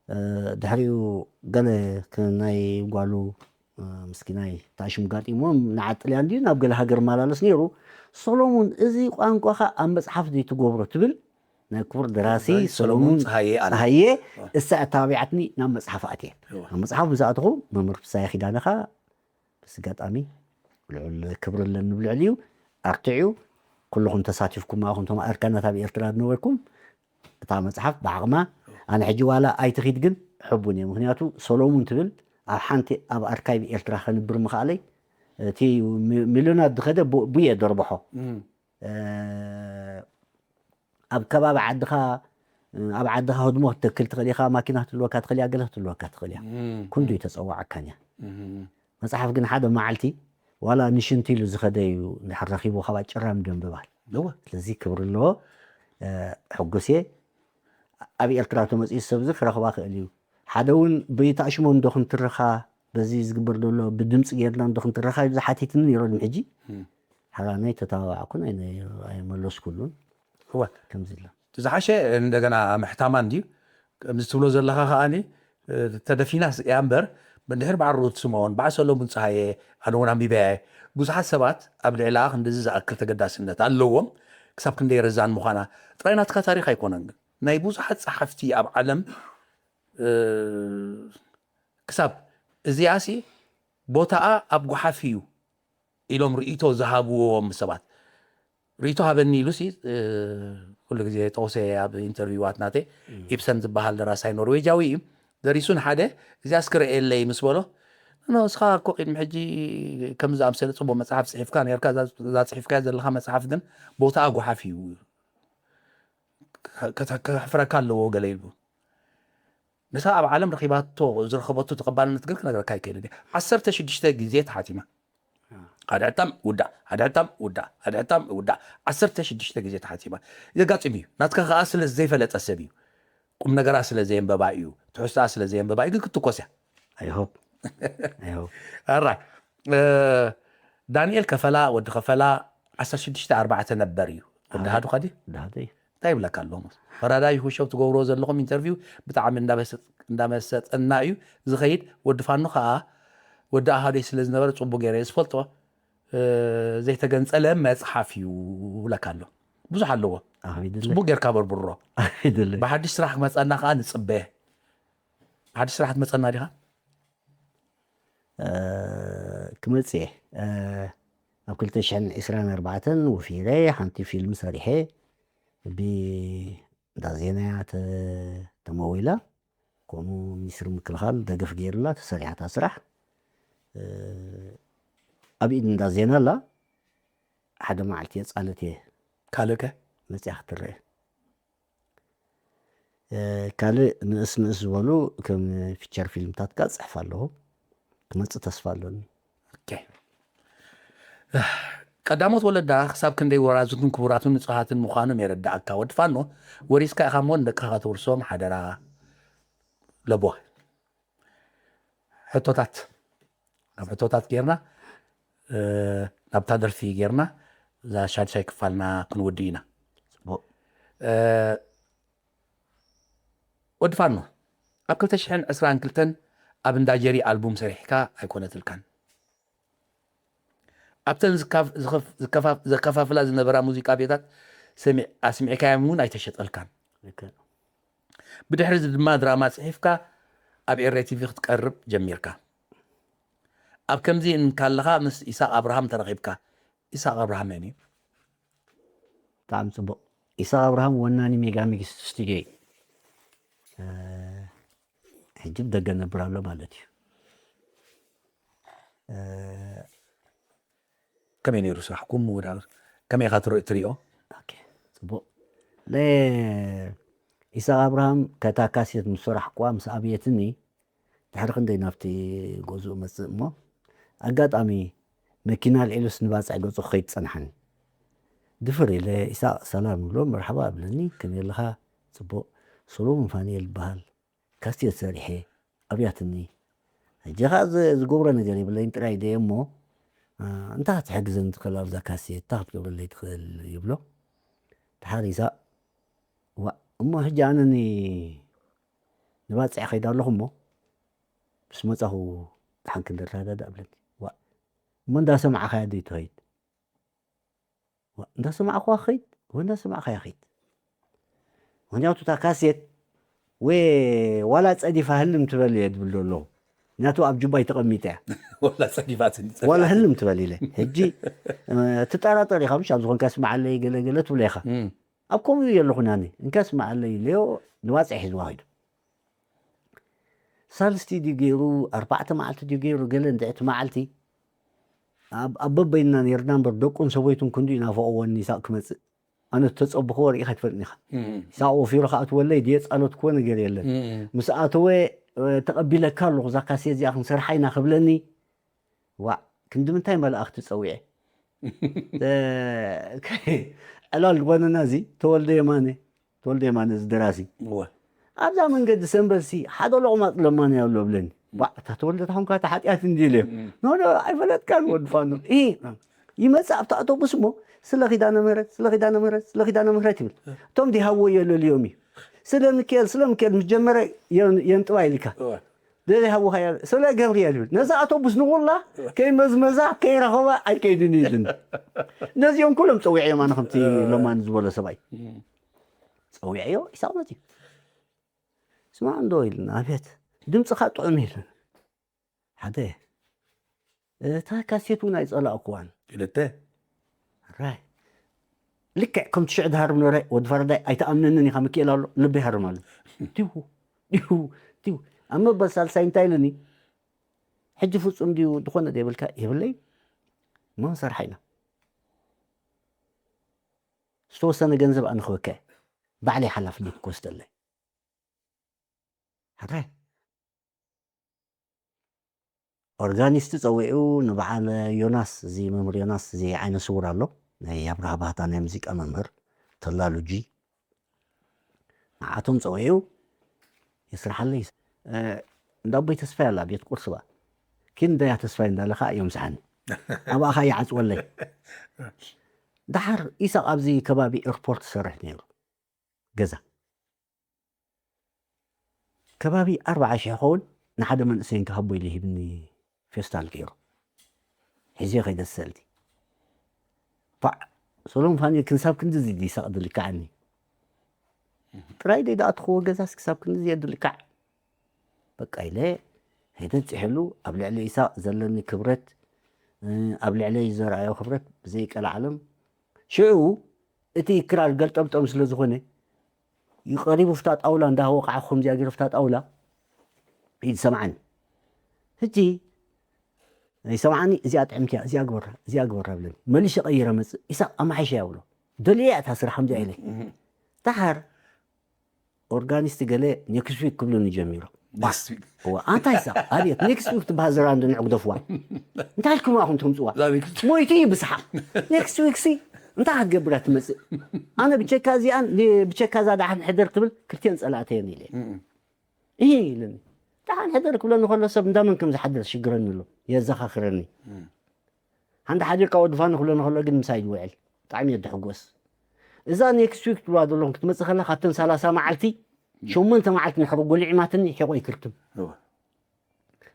እ፣ ድሕሪኡ ገለ ክ- ናይ ጓሉ፣ እ፣ ምስኪናይ ታሽም ጋጢሞም ንዓጥልያ እንድዩ ናብ ገለ ሃገር ማላለስ ነይሩ። ሰሎሙን እዚ ቋንቋኻ ኣብ መፅሓፍ ዘይትገብሮ ትብል ናይ ክቡር ደራሲ ደራሲ ሰሎሙን ሰሎሙን ፀሃየ ኣነ። ፀሃየ እሳ ኣተባቢዓትኒ ናብ መፅሓፍ ኣትየ። እወ። ኣብ መፅሓፍ ብዝኣትኹ መምህር ፍሳየ ኪዳነኻ በዚ ኣጋጣሚ ልዑል ክብሪ ኣለኒ ብልዕሊኡ። ኣርትዕዩ ኩልኹም ተሳቲፍኩም ኣኹም ቶም ኣርካናት ኣብ ኤርትራ ዝነበርኩም እታ መፅሓፍ ብዓቕማ ኣነ ሕጂ ዋላ ኣይትኺድ ግን ሕቡን እየ። ምክንያቱ ሰሎሙን ትብል ኣብ ሓንቲ ኣብ ኣርካይቭ ኤርትራ ከንብር ምኽኣለይ እቲ ሚ- ሚልዮናት ዝኸደ ቡ- ቡየ ደርብሖ። እ፣ ኣብ ከባቢ ዓድኻ ኣብ ዓድኻ ህድሞ ክትተክል ትኽእል ኢኻ፣ ማኪና ክትልወካ ትኽእል እያ፣ ገለ ክትልወካ ትኽእል እያ። ኩንዱ ተፀዋዓካን እያ። መፅሓፍ ግን ሓደ መዓልቲ ዋላ ንሽንቲ ኢሉ ዝኸደ እዩ እንድሕር ረኺቡ ካብ ኣጭራም ደንብባል። እወ። ስለዚ ክብሪ ኣለዎ። እ፣ ሕጉስ እየ። ኣብ ኤርትራ ተመፅኡ ሰብ እዚ ክረኽባ ክእል እዩ። ሓደ እውን ብይታሽሞም ዶ ክንትርኻ በዚ ዝግበር ዘሎ ብድምፂ ጌርና ዶ ክንትርኻ ኢሉ ዝሓቲትኒ ነይሮም ሕጂ ሓራነይ ተተባባዕኩን ኣይነ- ኣይመለስኩሉን። እወ። ከምዚ ኢሎም ዝሓሸ እንደገና ምሕታማ እንድዩ። ከምዚ ትብሎ ዘለኻ ከዓኒ፣ እ፣ ተደፊና እያ እምበር፣ ብድሕሪ በዓል ሩት ስምኦን፣ በዓል ሰሎሙን ፀሃየ፣ ኣነ እውን ኣንቢበያ እየ። ብዙሓት ሰባት ኣብ ልዕሊኣ ክንድዚ ዝኣክል ተገዳስነት ኣለዎም፣ ክሳብ ክንደይ ረዛን ምዃና። ጥራይ ናትካ ታሪኽ ኣይኮነን ግን፣ ናይ ብዙሓት ጸሓፍቲ ኣብ ዓለም፣ እ፣ ክሳብ እዚኣሲ ቦታኣ ኣብ ጓሓፍ እዩ ኢሎም ርእይቶ ዝሃብዎም ሰባት። ርእይቶ ሃበኒ ኢሉሲ፣ እ፣ ኩሉ ግዜ ጠቕሰ ኣብ ኢንተርቪዋት ናተይ፣ ኢብሰን ዝበሃል ደራሳይ ኖርዌጃዊ እዩ። ደሪሱ ንሓደ፣ "እዚኣ እስኪ ርኣየለይ" ምስ በሎ፣ "ኖ፣ እስኻ እኮ ቅድሚ ሕጂ ከም ዝኣምሰለ ጽቡቕ መጽሓፍ ጽሒፍካ ነርካ፣ እዛ፣ እዛ ጽሒፍካያ ዘለኻ መጽሓፍ ግን ቦታኣ ጓሓፍ እዩ። ከተ-፣ ከሕፍረካ ኣለዎ" ገለ ኢሉ። ንሳ ኣብ ዓለም ረኺባቶ፣ ዝረኸበቶ ተቐባልነት ግን ክነግረካ ኣይክእልን እየ። ዓሰርተ ሽዱሽተ ግዜ ተሓቲማ። ሓደ ሕታም ውዳእ፣ ሓደ ሕታም ውዳእ፣ ሓደ ሕታም ውዳእ። ዓሰርተ ሽዱሽተ ግዜ ተሓቲማ። የጋጥም እዩ። ናትካ ከኣ ስለ ዘይፈለጠ ሰብ እዩ። ቁም ነገራ ስለ ዘየንበባ እዩ። ትሕዝቶኣ ስለ ዘየንበባ እዩ። ግን ክትኮስ እያ። I hope. I hope. ኣራይ። እ፣ ዳንኤል ከፈላ፣ ወዲ ከፈላ፣ ዓሰርተ ሽዱሽተ ኣርባዕተ ነበር እዩ። ወዲ ሃዱ ኸዲ? ዳህደይ። እንታይ ይብለካ ኣሎ? ፈራዳይ ሁሸው ትገብርዎ ዘለኹም ኢንተርቪው ብጣዕሚ እንዳመሰጥ-፣ እንዳመሰጠና እዩ ዝኸይድ። ወዲ ፋኖ ኸኣ ወዲ ኣሃደይ ስለ ዝነበረ ጽቡቅ ገይረ እየ ዝፈልጦ። ዘይተገንጸለ መጽሓፍ እዩ ብለካ ኣሎ። ብዙሕ ኣለዎ። ኣኺድለ ጽቡቅ ጌርካ በርብሮ። ኣኺድለ ብሓድሽ ስራሕ ክመጸና ከዓ ንጽበ። ሓድሽ ስራሕ ትመጸና ዲኻ? ክመጽእ እየ። ኣብ ክልተ ሽሕን ዕስራን ኣርባዕተን ወፊረ ሓንቲ ፊልም ሰሪሐ። ብእንዳ ዜናያ ተመዊላ፣ ከምኡ ሚኒስትሪ ምክልኻል ደገፍ ገይሩላ ተሰሪሓታ ስራሕ። ኣብ ኢድ እንዳ ዜና ኣላ። ሓደ መዓልቲ የፃለት እየ ካልእ ከ? መፅያ ክትረአ። ካልእ ንእስ ንእስ ዝበሉ ከም ፊቸር ፊልምታት ካ ፅሕፍ ኣለኹ። ክመፅእ ተስፋ ኣሎኒ። ቀዳሞት ወለዳ ክሳብ ክንደይ ወራዙትን ክቡራትን ንጹሃትን ምዃኖም የረድኣካ። ወዲ ፋኖ ወሪስካ ኢኻ እሞ ንደቅኻ ከተውርሶም ሓደራ። ለቦ ሕቶታት ናብ ሕቶታት ጌርና ናብታ ደርፊ ጌርና እዛ ሻድሻይ ክፋልና ክንውድ ኢና። ወዲ ፋኖ ኣብ ክልተ ሽሕን ዕስራን ክልተን ኣብ እንዳ ጀሪ ኣልቡም ሰሪሕካ ኣይኮነትልካን። ኣብተን ዘካፍላ ዝነበራ ሙዚቃ ቤታት ኣስሚዕካዮም እውን ኣይተሸጠልካን። ብድሕሪ እዚ ድማ ድራማ ፅሒፍካ ኣብ ኤረ ቲቪ ክትቀርብ ጀሚርካ። ኣብ ከምዚ እንካለኻ ምስ ኢሳቅ ኣብርሃም ተረኺብካ። ኢሳቅ ኣብርሃም መን እዩ? ብጣዕሚ ፅቡቅ። ኢሳቅ ኣብርሃም ወናኒ ሜጋሚክስ ስቱዲዮ እዩ። ሕጂ ብደገ ነብር ኣሎ ማለት እዩ። ከመይ ነይሩ ስራሕኩም? ከመይ ኢኻ ትሪኦ? ፅቡቅ። ኢሳቅ ኣብርሃም ከታ ካሴት ምስ ሰራሕኩዋ ምስ ኣብየትኒ ድሕሪ ክንደይ ናብቲ ገዝኡ መፅእ እሞ ኣጋጣሚ መኪና ኣልዒሉስ ንባፅዕ ገፁ ክኸይድ ፀንሓኒ። ድፍር ኢለ ኢሳቅ ሰላም ይብሎ። መርሓባ እብለኒ። ከመይ ኣለኻ? ፅቡቅ። ሰሎሞን ፋንኤል ይበሃል። ካስቴት ሰሪሐ ኣብያትኒ። ሕጂ ኸዓ ዝገብሮ ነገር የብለይን ጥራይ ደየ እሞ እንታ ክትሕግዘኒ ትኽእል ኣብዛ ካስቴት እንታ ክትገብረለይ ትኽእል ይብሎ። ድሓር ኢሳቅ ዋእ እሞ ሕጂ ኣነኒ ንባፅዕ ከይድ ኣለኹ እሞ ምስ መፃኹ ደሓን ክንረዳዳእ እብለኒ። ዋእ እሞ እንዳሰማዕኻያ ዶ ትኸይድ? ዋእ እንዳሰማዕኹዋ ክኸይድ ወይ እንዳሰማዕኻያ ኸይድ። ምክንያቱ እታ ካሴት ወይ ዋላ ፀዲፋ ህልም ትበል እየ ዝብል ዘለኹ። ምክንያቱ ኣብ ጁባይ ተቐሚጠ እያ። ወላ ፀዲፋትኒ ዋላ ህልም ትበል ኢለ ሕጂ ትጠራጠር ኢኻ ምሽ ኣብ ዝኾንካ ስማዓለይ ገለገለ ትብሎ ኢኻ። ኣብ ከምኡ የለኹን ኣነ እንካ ስማዓለይ ኢለዮ ንባፅዕ ሒዝዋ ኸይዱ። ሳልስቲ ድዩ ገይሩ ኣርባዕተ መዓልቲ ድዩ ገይሩ ገለ እንድዕቲ መዓልቲ ኣብ በበይንና ነርና እምበር ደቁን ሰበይቱን ክንዱ ይናፈቕዎ ኒሳቕ ክመፅእ ኣነ ተፀብኽዎ ርኢኻ ኣይትፈልጥን ኢኻ። ይሳቕ ወፊሩ ከዓ ትወለይ ድየ ፃሎት ክወ ነገር የለን። ምስ ኣተወ ተቐቢለካ ኣለኹ እዛ ካሴት እዚኣ ክንሰርሓ ኢና ክብለኒ ዋዕ ክንዲ ምንታይ መላእኽቲ ፀዊዐ ዕላል ዝኾነና እዚ ተወልደ የማነ ተወልደ የማነ እዚ ደራሲ ኣብዛ መንገዲ ሰንበልሲ ሓደ ሎቕማፅ ለማኒ ኣሎ ብለኒ። ዋዕ እታ ተወልደ ታኹንካ እታ ሓጢኣት እንዲ ኢለ ኖ ኖ ኣይፈለጥካን ወዲ ፋኖ ኢ ይመፅእ ኣብቲ ኣውቶቡስ እሞ ስለ ኪዳነ ምህረት ስለ ኪዳነ ምህረት ስለ ኪዳነ ምህረት ይብል። እቶም ዲሃዎ የለልዮም እዩ ስለ ምክኤል ስለ ምክኤል ምስ ጀመረ የንጥባ ኢልካ ደለይ ሃቡኻ እያ ስለ ገብርኤል ይብል ነዛ ኣውቶቡስ ንኹላ ከይመዝመዛ ከይረኸባ ኣይከይድን እዩ ኢሉኒ። ነዚኦም ኩሎም ፀዊዐዮም ኣነ ከምቲ ለማኒ ዝበሎ ሰብኣይ ፀዊዐዮ ኢሳቕ መፅዩ ስማዕ እንዶ ኢሉና ኣቤት ድምፅኻ ጥዑም ኢሉና ሓደ እታ ካሴት እውን ኣይፀላእኩዋን ክልተ ራይ ልክዕ ከምቲ ሽዑ ዝሃርም ነበረ ወዲ ፈረዳይ ኣይተኣምነንን ኢኻ ምክኤል ኣሎ ልበይ ሃርም ኣሎ ዲሁ ዲሁ ዲሁ ኣብ መበል ሳልሳይ እንታይ ኢሉኒ ሕጂ ፍፁም ድዩ ዝኾነ ዘይብልካ የብለይ እሞ ንሰርሓ ኢና ዝተወሰነ ገንዘብ ኣንኽበካ ባዕለይ ሓላፍነት ክወስደለይ ሓራይ ኦርጋኒስት ጸዊዑ ንበዓል ዮናስ እዚ መምህር ዮናስ እዚ ዓይነ ስውር ኣሎ ናይ ኣብርሃ ባህታ ናይ ሙዚቃ መምህር ተላሉጂ ንዓቶም ጸዊዑ ይስርሓለይ እንዳቦይ ተስፋይ ኣላ ቤት ቁርሲ ባ ኪን ደያ ተስፋይ እንዳለኻ እዮም ዝሓኒ ኣብኣኻ ይዓጽወለይ ድሓር ኢሳቕ ኣብዚ ከባቢ ኤርፖርት ሰርሕ ነይሩ ገዛ ከባቢ ኣርባዓ ሽሕ ኸውን ንሓደ መንእሰይን ክሃቦ ኢሉ ሂብኒ ፌስታል ገይሩ ሒዘ ከይደ ሰልቲ። ፓዕ፣ ሰሎም ፋኒ ክንሳብ ክንድዚ ድዩ ይሳቕ ድልክዓኒ? ጥራይ ደይ ድኣትኽዎ ገዛስ ክሳብ ክንድዚ የድልካዕ? በቃ ኢለ ሄደ ጽሕሉ። ኣብ ልዕሊ ኢሳቕ ዘለኒ ክብረት፣ እ፣ ኣብ ልዕለይ ዘርኣዮ ክብረት ብዘይቀልዓለም። ሽዑ እቲ ክራር ገልጠምጠም ስለ ዝኾነ፣ ይቐሪቡ ፍታ ጣውላ እንዳወቃዕኹ ከምዚኣ ገይሩ ፍታ ጣውላ ይሰምዓኒ። ሕጂ ይሰምዓኒ፣ "እዚኣ ጥዕምቲ እያ፣ እዚኣ ግበራ፣ እዚኣ ግበራ" ብለኒ። መሊሸ ቀይረ መጽእ። "ኢሳቕ ኣማሓይሸ" እያ ብሎ። ደልየ እያ እታ ስራሕ ከምዚኣ ኢለ። ደሓር ኦርጋኒስት ገለ ኔክስት ዊክ ክብሉኒ ጀሚሮም። Next week። እዋ፣ ኣንታ ኢሳቕ፣ ኣብየት፣ ኔክስት ዊክ ትበሃል ዘረባ እንዶ ንዑ ግደፍዋ። እንታይ ኢልኩም ኣኹም ተምጽዋ? እዛ ኔክስት ሞይቱ እዩ ብስሓቕ። ኔክስት ዊክ ሲ እንታይ ክትገብር እያ ትመጽእ? ኣነ ብቸካ እዚኣን፣ ብቸካ እዛ ደሓን ሕደር ትብል ክልቲአን ጸላእተየን ኢለ። እም። እሂ ኢሉኒ። ደሓን ሕደር ክብለኒ ከሎ ሰብ እንዳመን ከም ዝሓድር ሽግረኒ ኣሎ። የዘኻኽረኒ። እም። ሓንቲ ሓዲርካ ወዲ ፋኖ ክብለኒ ከሎ ግን ምሳይ ይውዕል። ብጣዕሚ እየ ድሕጎስ። እዛ ኔክስት ዊክ ትብላ ዘለኹም ክትመጽእ ከላ ካብተን ሰላሳ መዓልቲ ሸሞንተ መዓልቲ ንሕሩ ጎሊዕማትኒ ሒቆ ይክርትም። እወ።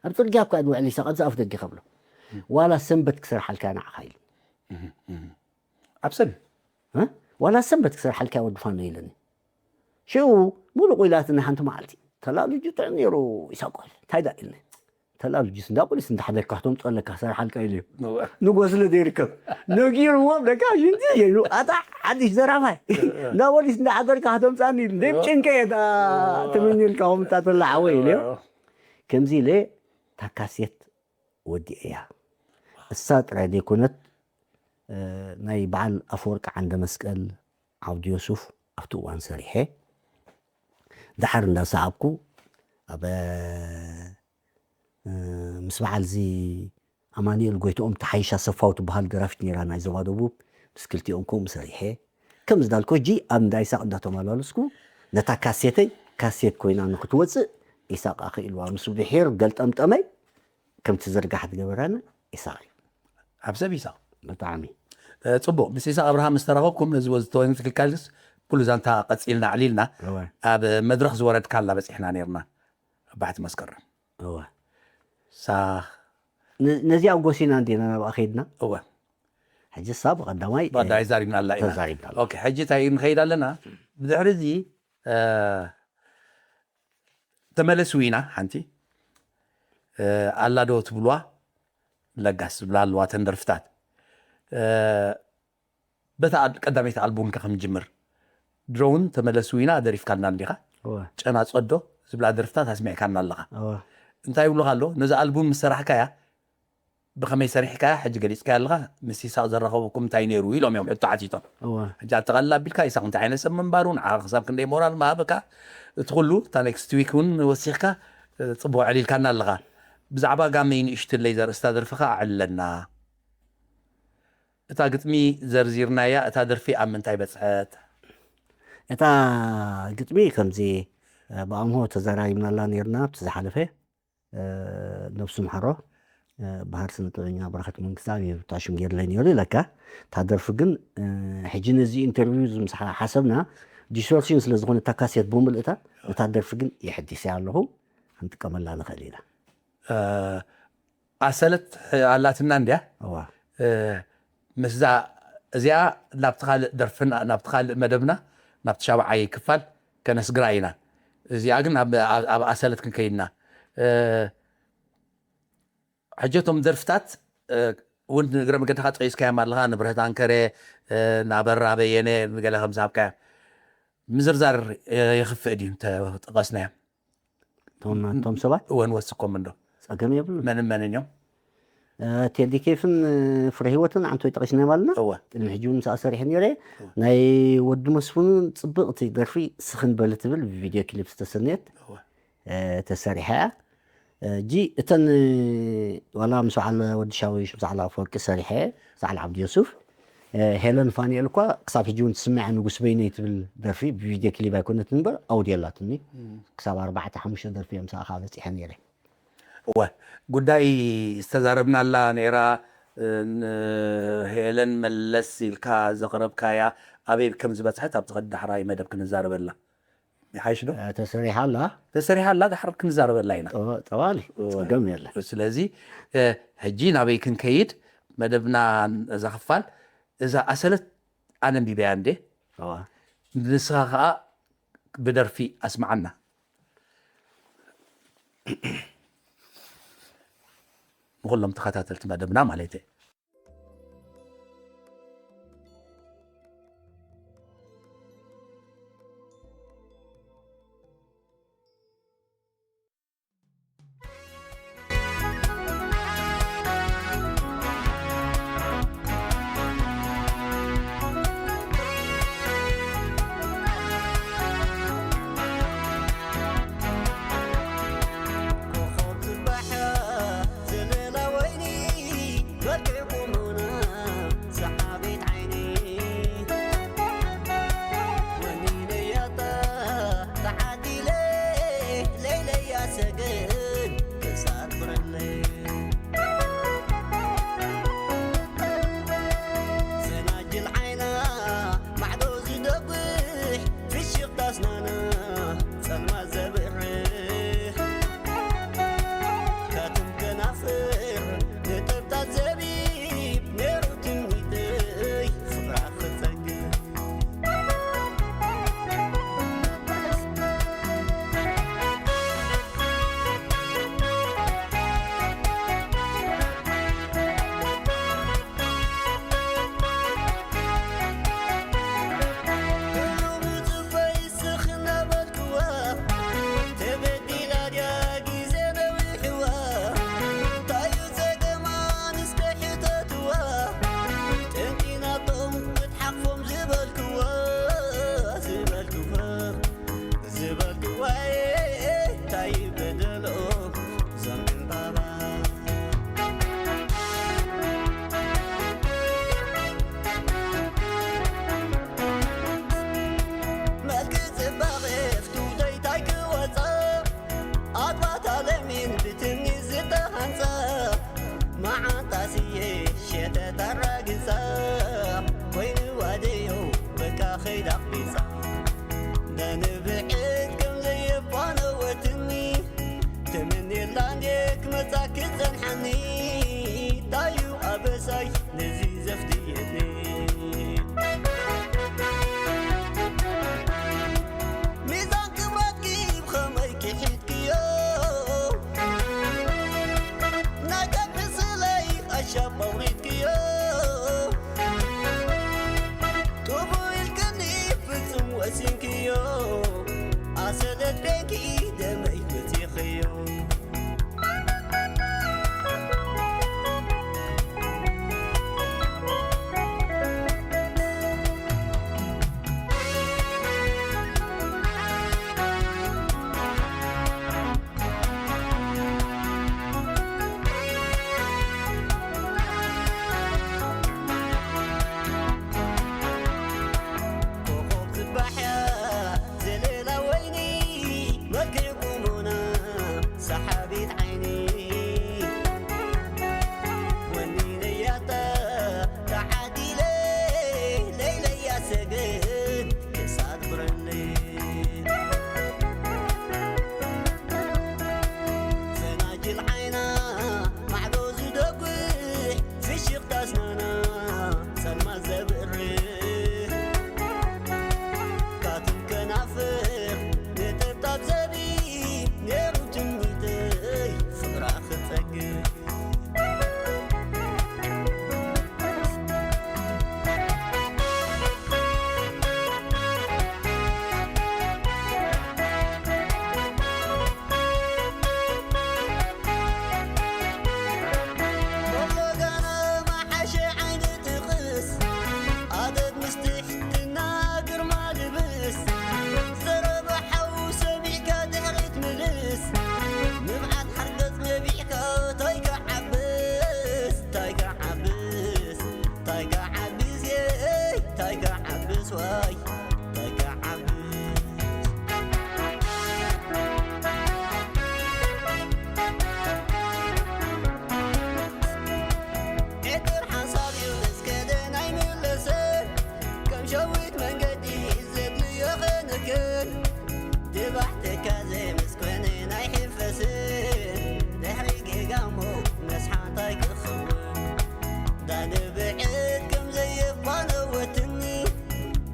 ኣብ ጽርግያ እኳ እየ ዝውዕል ኢሳቕ፣ ኣብዚ ኣፍ ደገ ከብሎ። ዋላ ሰንበት ክሰርሓልካ ንዓኻ ኢሉ። እህ፣ እህ። ኣብ ሰንበት? እ? ዋላ ሰንበት ክሰርሓልካ ወዲ ፋኖ ኢሉኒ። ሽዑ ሙሉእ ኢላትኒ ሓንቲ መዓልቲ። ተላልዩ ጥዑም ነይሩ ኢሳቕ። እንታይ ደኣ ኢልኒ? ተላልዩስ እንዳ ፖሊስ እንዳሓደርካ ክተምፅኦ ኣለካ ክሰርሓልካ ኢሉ እዩ። እወ። ንጎ ስለ ዘይርከብ ነጊርዎም ደካ ሽንቲ ዘይብሉ ኣታ ሓድሽ ዘራፋይ እንዳ ፖሊስ እንዳሓደርካ ክተምፃኒ ኢሉ። እንደ ጭንቀ እየ እታ ተመኝልካ ከምኡ እታ ተላ ሓወይ ኢሉ። እወ። ከምዚ ኢለ እታ ካሴት ወዲኤያ። እሳ ጥራይ ዘይኮነት፣ እ፣ ናይ በዓል ኣፈወርቂ ዓንደ መስቀል ዓብዱ ዮሱፍ ኣብቲ እዋን ሰሪሐ። ደሓር እንዳሰዓብኩ ኣብ፣ እ፣ ምስ በዓል እዚ ኣማኑኤል ጎይትኦም ተሓይሽ ኣሰፋው ትበሃል ደራፊት ነይራ ናይ ዞባ ደቡብ፣ ምስ ክልቲኦም ከምኡ ሰሪሐ። ከም ዝዳልኮ ሕጂ ኣብ እንዳ ይሳቕ እንዳተመላለስኩ ነታ ካሴተይ ካሴት ኮይና ንክትወፅእ ኢሳቕ ኣኽኢልዋ። ምስ ብሒር ገልጠምጠመይ ከምቲ ዝርጋሕ ዝገበረኒ ኢሳቕ እዩ። ኣብ ሰብ ኢሳቕ። ብጣዕሚ። እ፣ ጽቡቕ። ምስ ኢሳቕ ኣብርሃም ምስ ተራኸብኩም ነዚ ወዚ ተወን ትክልካልስ ኩሉ ዛንታ ቀጺልና ኣዕሊልና እወ። ኣብ መድረኽ ዝወረድካላ በጺሕና ነይርና። ኣብ ባሕቲ መስከረም። እወ። ሳ ነ-፣ ነዚኣ ጎሲና እንዲና ናብኣ ከይድና። እወ። ሕጂ ሳ ብቐዳማይ፣ ብቐዳማይ እ፣ ዛሪብና ኣላ ኢና። ተዛሪብና ኣላ። ኦኬ፣ ሕጂ እንታይ ንኸይድ ኣለና? ብድሕሪ እዚ፣ እ፣ ተመለሱ ኢና ሓንቲ፣ እ፣ ኣላ ዶ ትብልዋ? ለጋስ ዝብላ ኣለዋ ተን ደርፍታት። እ፣ በታ ኣል-፣ ቀዳመይቲ ኣልቡምካ ክንጅምር። ድሮ እውን ተመለሱ ኢና ደሪፍካልና እንዲኻ። እወ። ጨና ጸዶ ዝብላ ደርፍታት ኣስሚዕካና ኣለኻ። እወ። እንታይ ይብሉኻ ኣሎ? ነዚ ኣልቡም ምስ ሰራሕካያ፣ ብኸመይ ሰሪሕካያ? ሕጂ ገሊጽካያ ኣለኻ። ምስ ኢሳቕ ዘራኸበኩም እንታይ ነይሩ? ኢሎም እዮም ሕቶ ሓቲቶም። እወ። ሕጂ ኣጠቓልላ ኣቢልካ ኢሳቕ እንታይ ዓይነት ሰብ ምንባሩ፣ ንዓኻ ክሳብ ክንደይ ሞራል ምሃበካ፣ እቲ ኩሉ፣ እታ ኔክስት ዊክ እውን ወሲኽካ፣ እ፣ ጽቡቕ ኣዕሊልካና ኣለኻ። ብዛዕባ ጋመይ ንእሽትለይ ዘርእስታ ደርፍኻ ኣዕልለና። እታ ግጥሚ ዘርዚርናያ፣ እታ ደርፊ ኣብ ምንታይ በጽሐት? እታ ግጥሚ ከምዚ፣ እ፣ ብኣምሆ ተዘራሪብናላ ነይርና ኣብቲ ዝሓለፈ፣ እ፣ ነብሱ ምሓሮ፣ እ፣ ባህር ስነ ጥበበኛ በረኸት መንግስቲ እዩ እታ ሽም ገይርለይ ነይሩ ኢለካ። እታ ደርፊ ግን፣ እ፣ ሕጂ ነዚ ኢንተርቪው እዚ ምስ ሓ-፣ ሓሰብና ዲስቶርሽን ስለ ዝኾነ እታ ካሴት ብምልእታ፣ እታ ደርፊ ግን የሐዲሰያ ኣለኹ፣ ክንጥቀመላ ንኽእል ኢና። እ፣ ኣሰለት ኣላትና እንድያ። እዋ። እ፣ ምስዛ እዚኣ ናብቲ ካልእ ደርፍና፣ ናብቲ ካልእ መደብና፣ ናብቲ ሻብዓይ ክፋል ከነስግራ ኢና። እዚኣ ግን ኣብ፣ ኣብ፣ ኣብ ኣሰለት ክንከይድና። እ፣ ሕጂ እቶም ደርፍታት፣ እ፣ እውን ንእግረ መገድኻ ጠቂስካዮም ኣለኻ፣ ንብርህት ኣንከረ፣ እ፣ ናበራ በየነ፣ ንገለ ከም ዝሃብካዮም። ምዝርዛር፣ እ፣ የኽፍእ ድዩ እንተ ጠቐስናዮም? እቶም ናቶም ሰባት? እወ፣ ንወስኮም እንዶ። ጸገም የብሉን። መንን መንን እዮም? እ፣ ቴዲ ኬፍን፣ እ፣ ፍረ ህይወትን ኣንቶይ ጠቒስናዮም ኣለና። እወ። ቅድሚ ሕጂ እውን ምስኣ ሰሪሐ ነይረ። እወ። ናይ ወዲ መስፍን ጽብቕቲ ደርፊ ስኽን በል ትብል ብቪድዮ ክሊፕ ዝተሰነየት፣ እወ። እ፣ ተሰሪሓ እያ። እ፣ እጂ እተን፣ እ፣ ዋላ ምስ በዓል ወዲ ሻዊሽ፣ ምስ በዓል ኣፈወርቂ ሰሪሐ፣ ምስ በዓል ዓብዲ ዮሱፍ፣ እ፣ ሄለን ፋንኤል እኳ ክሳብ ሕጂ እውን ትስምዐ ንጉስ በይነይ ትብል ደርፊ ብቪድዮ ክሊፕ ኣይኮነትን እምበር ኣውድዮ ኣላትኒ። እም። ክሳብ ኣርባዕተ ሓሙሽተ ደርፊ እዮም ምስኣ ከዓ በጺሐ ነይረ። እወ፣ ጉዳይ ዝተዛረብናላ ነይራ፣ እ፣ ንሄለን መለስ ኢልካ ዘቕረብካያ ኣበይ ከም ዝበጽሐት ኣብቲ ኸዲ ዳሕራይ መደብ ክንዛረበላ። ይሓይሽ ዶ? ተሰሪሓ ኣላ። ተሰሪሓ ኣላ፣ ድሓር ክንዛረበላ ኢና። ጠዋሊ ጸገም የለን። ስለዚ ሕጂ ናበይ ክንከይድ? መደብና፣ እዛ ክፋል፣ እዛ ኣሰለት ኣነ ኣንቢበያ እንዴ? ንስኻ ከዓ ብደርፊ ኣስምዓና። ንኩሎም ተኸታተልቲ መደብና ማለት እየ።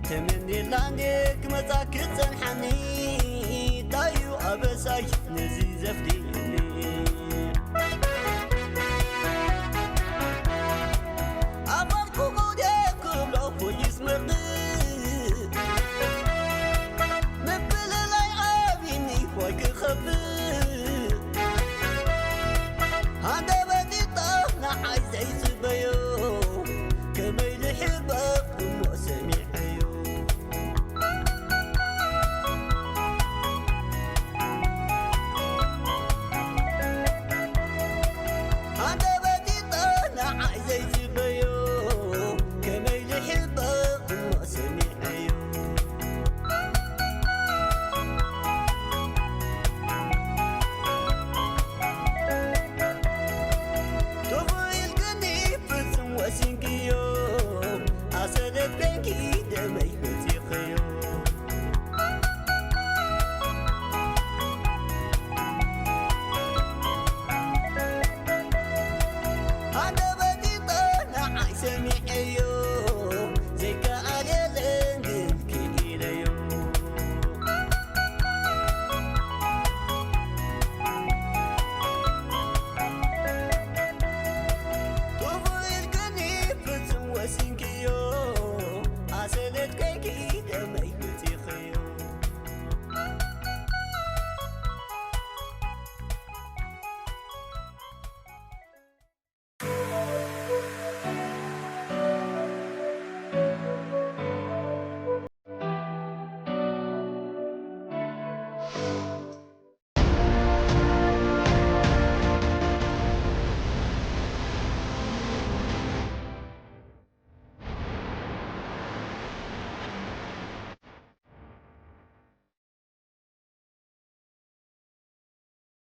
ተመኔላ እንዴ ክመጻ ክጸንሓኒ፣ ታዩ ኣበሳይ ነዚ ዘፍድየኒ።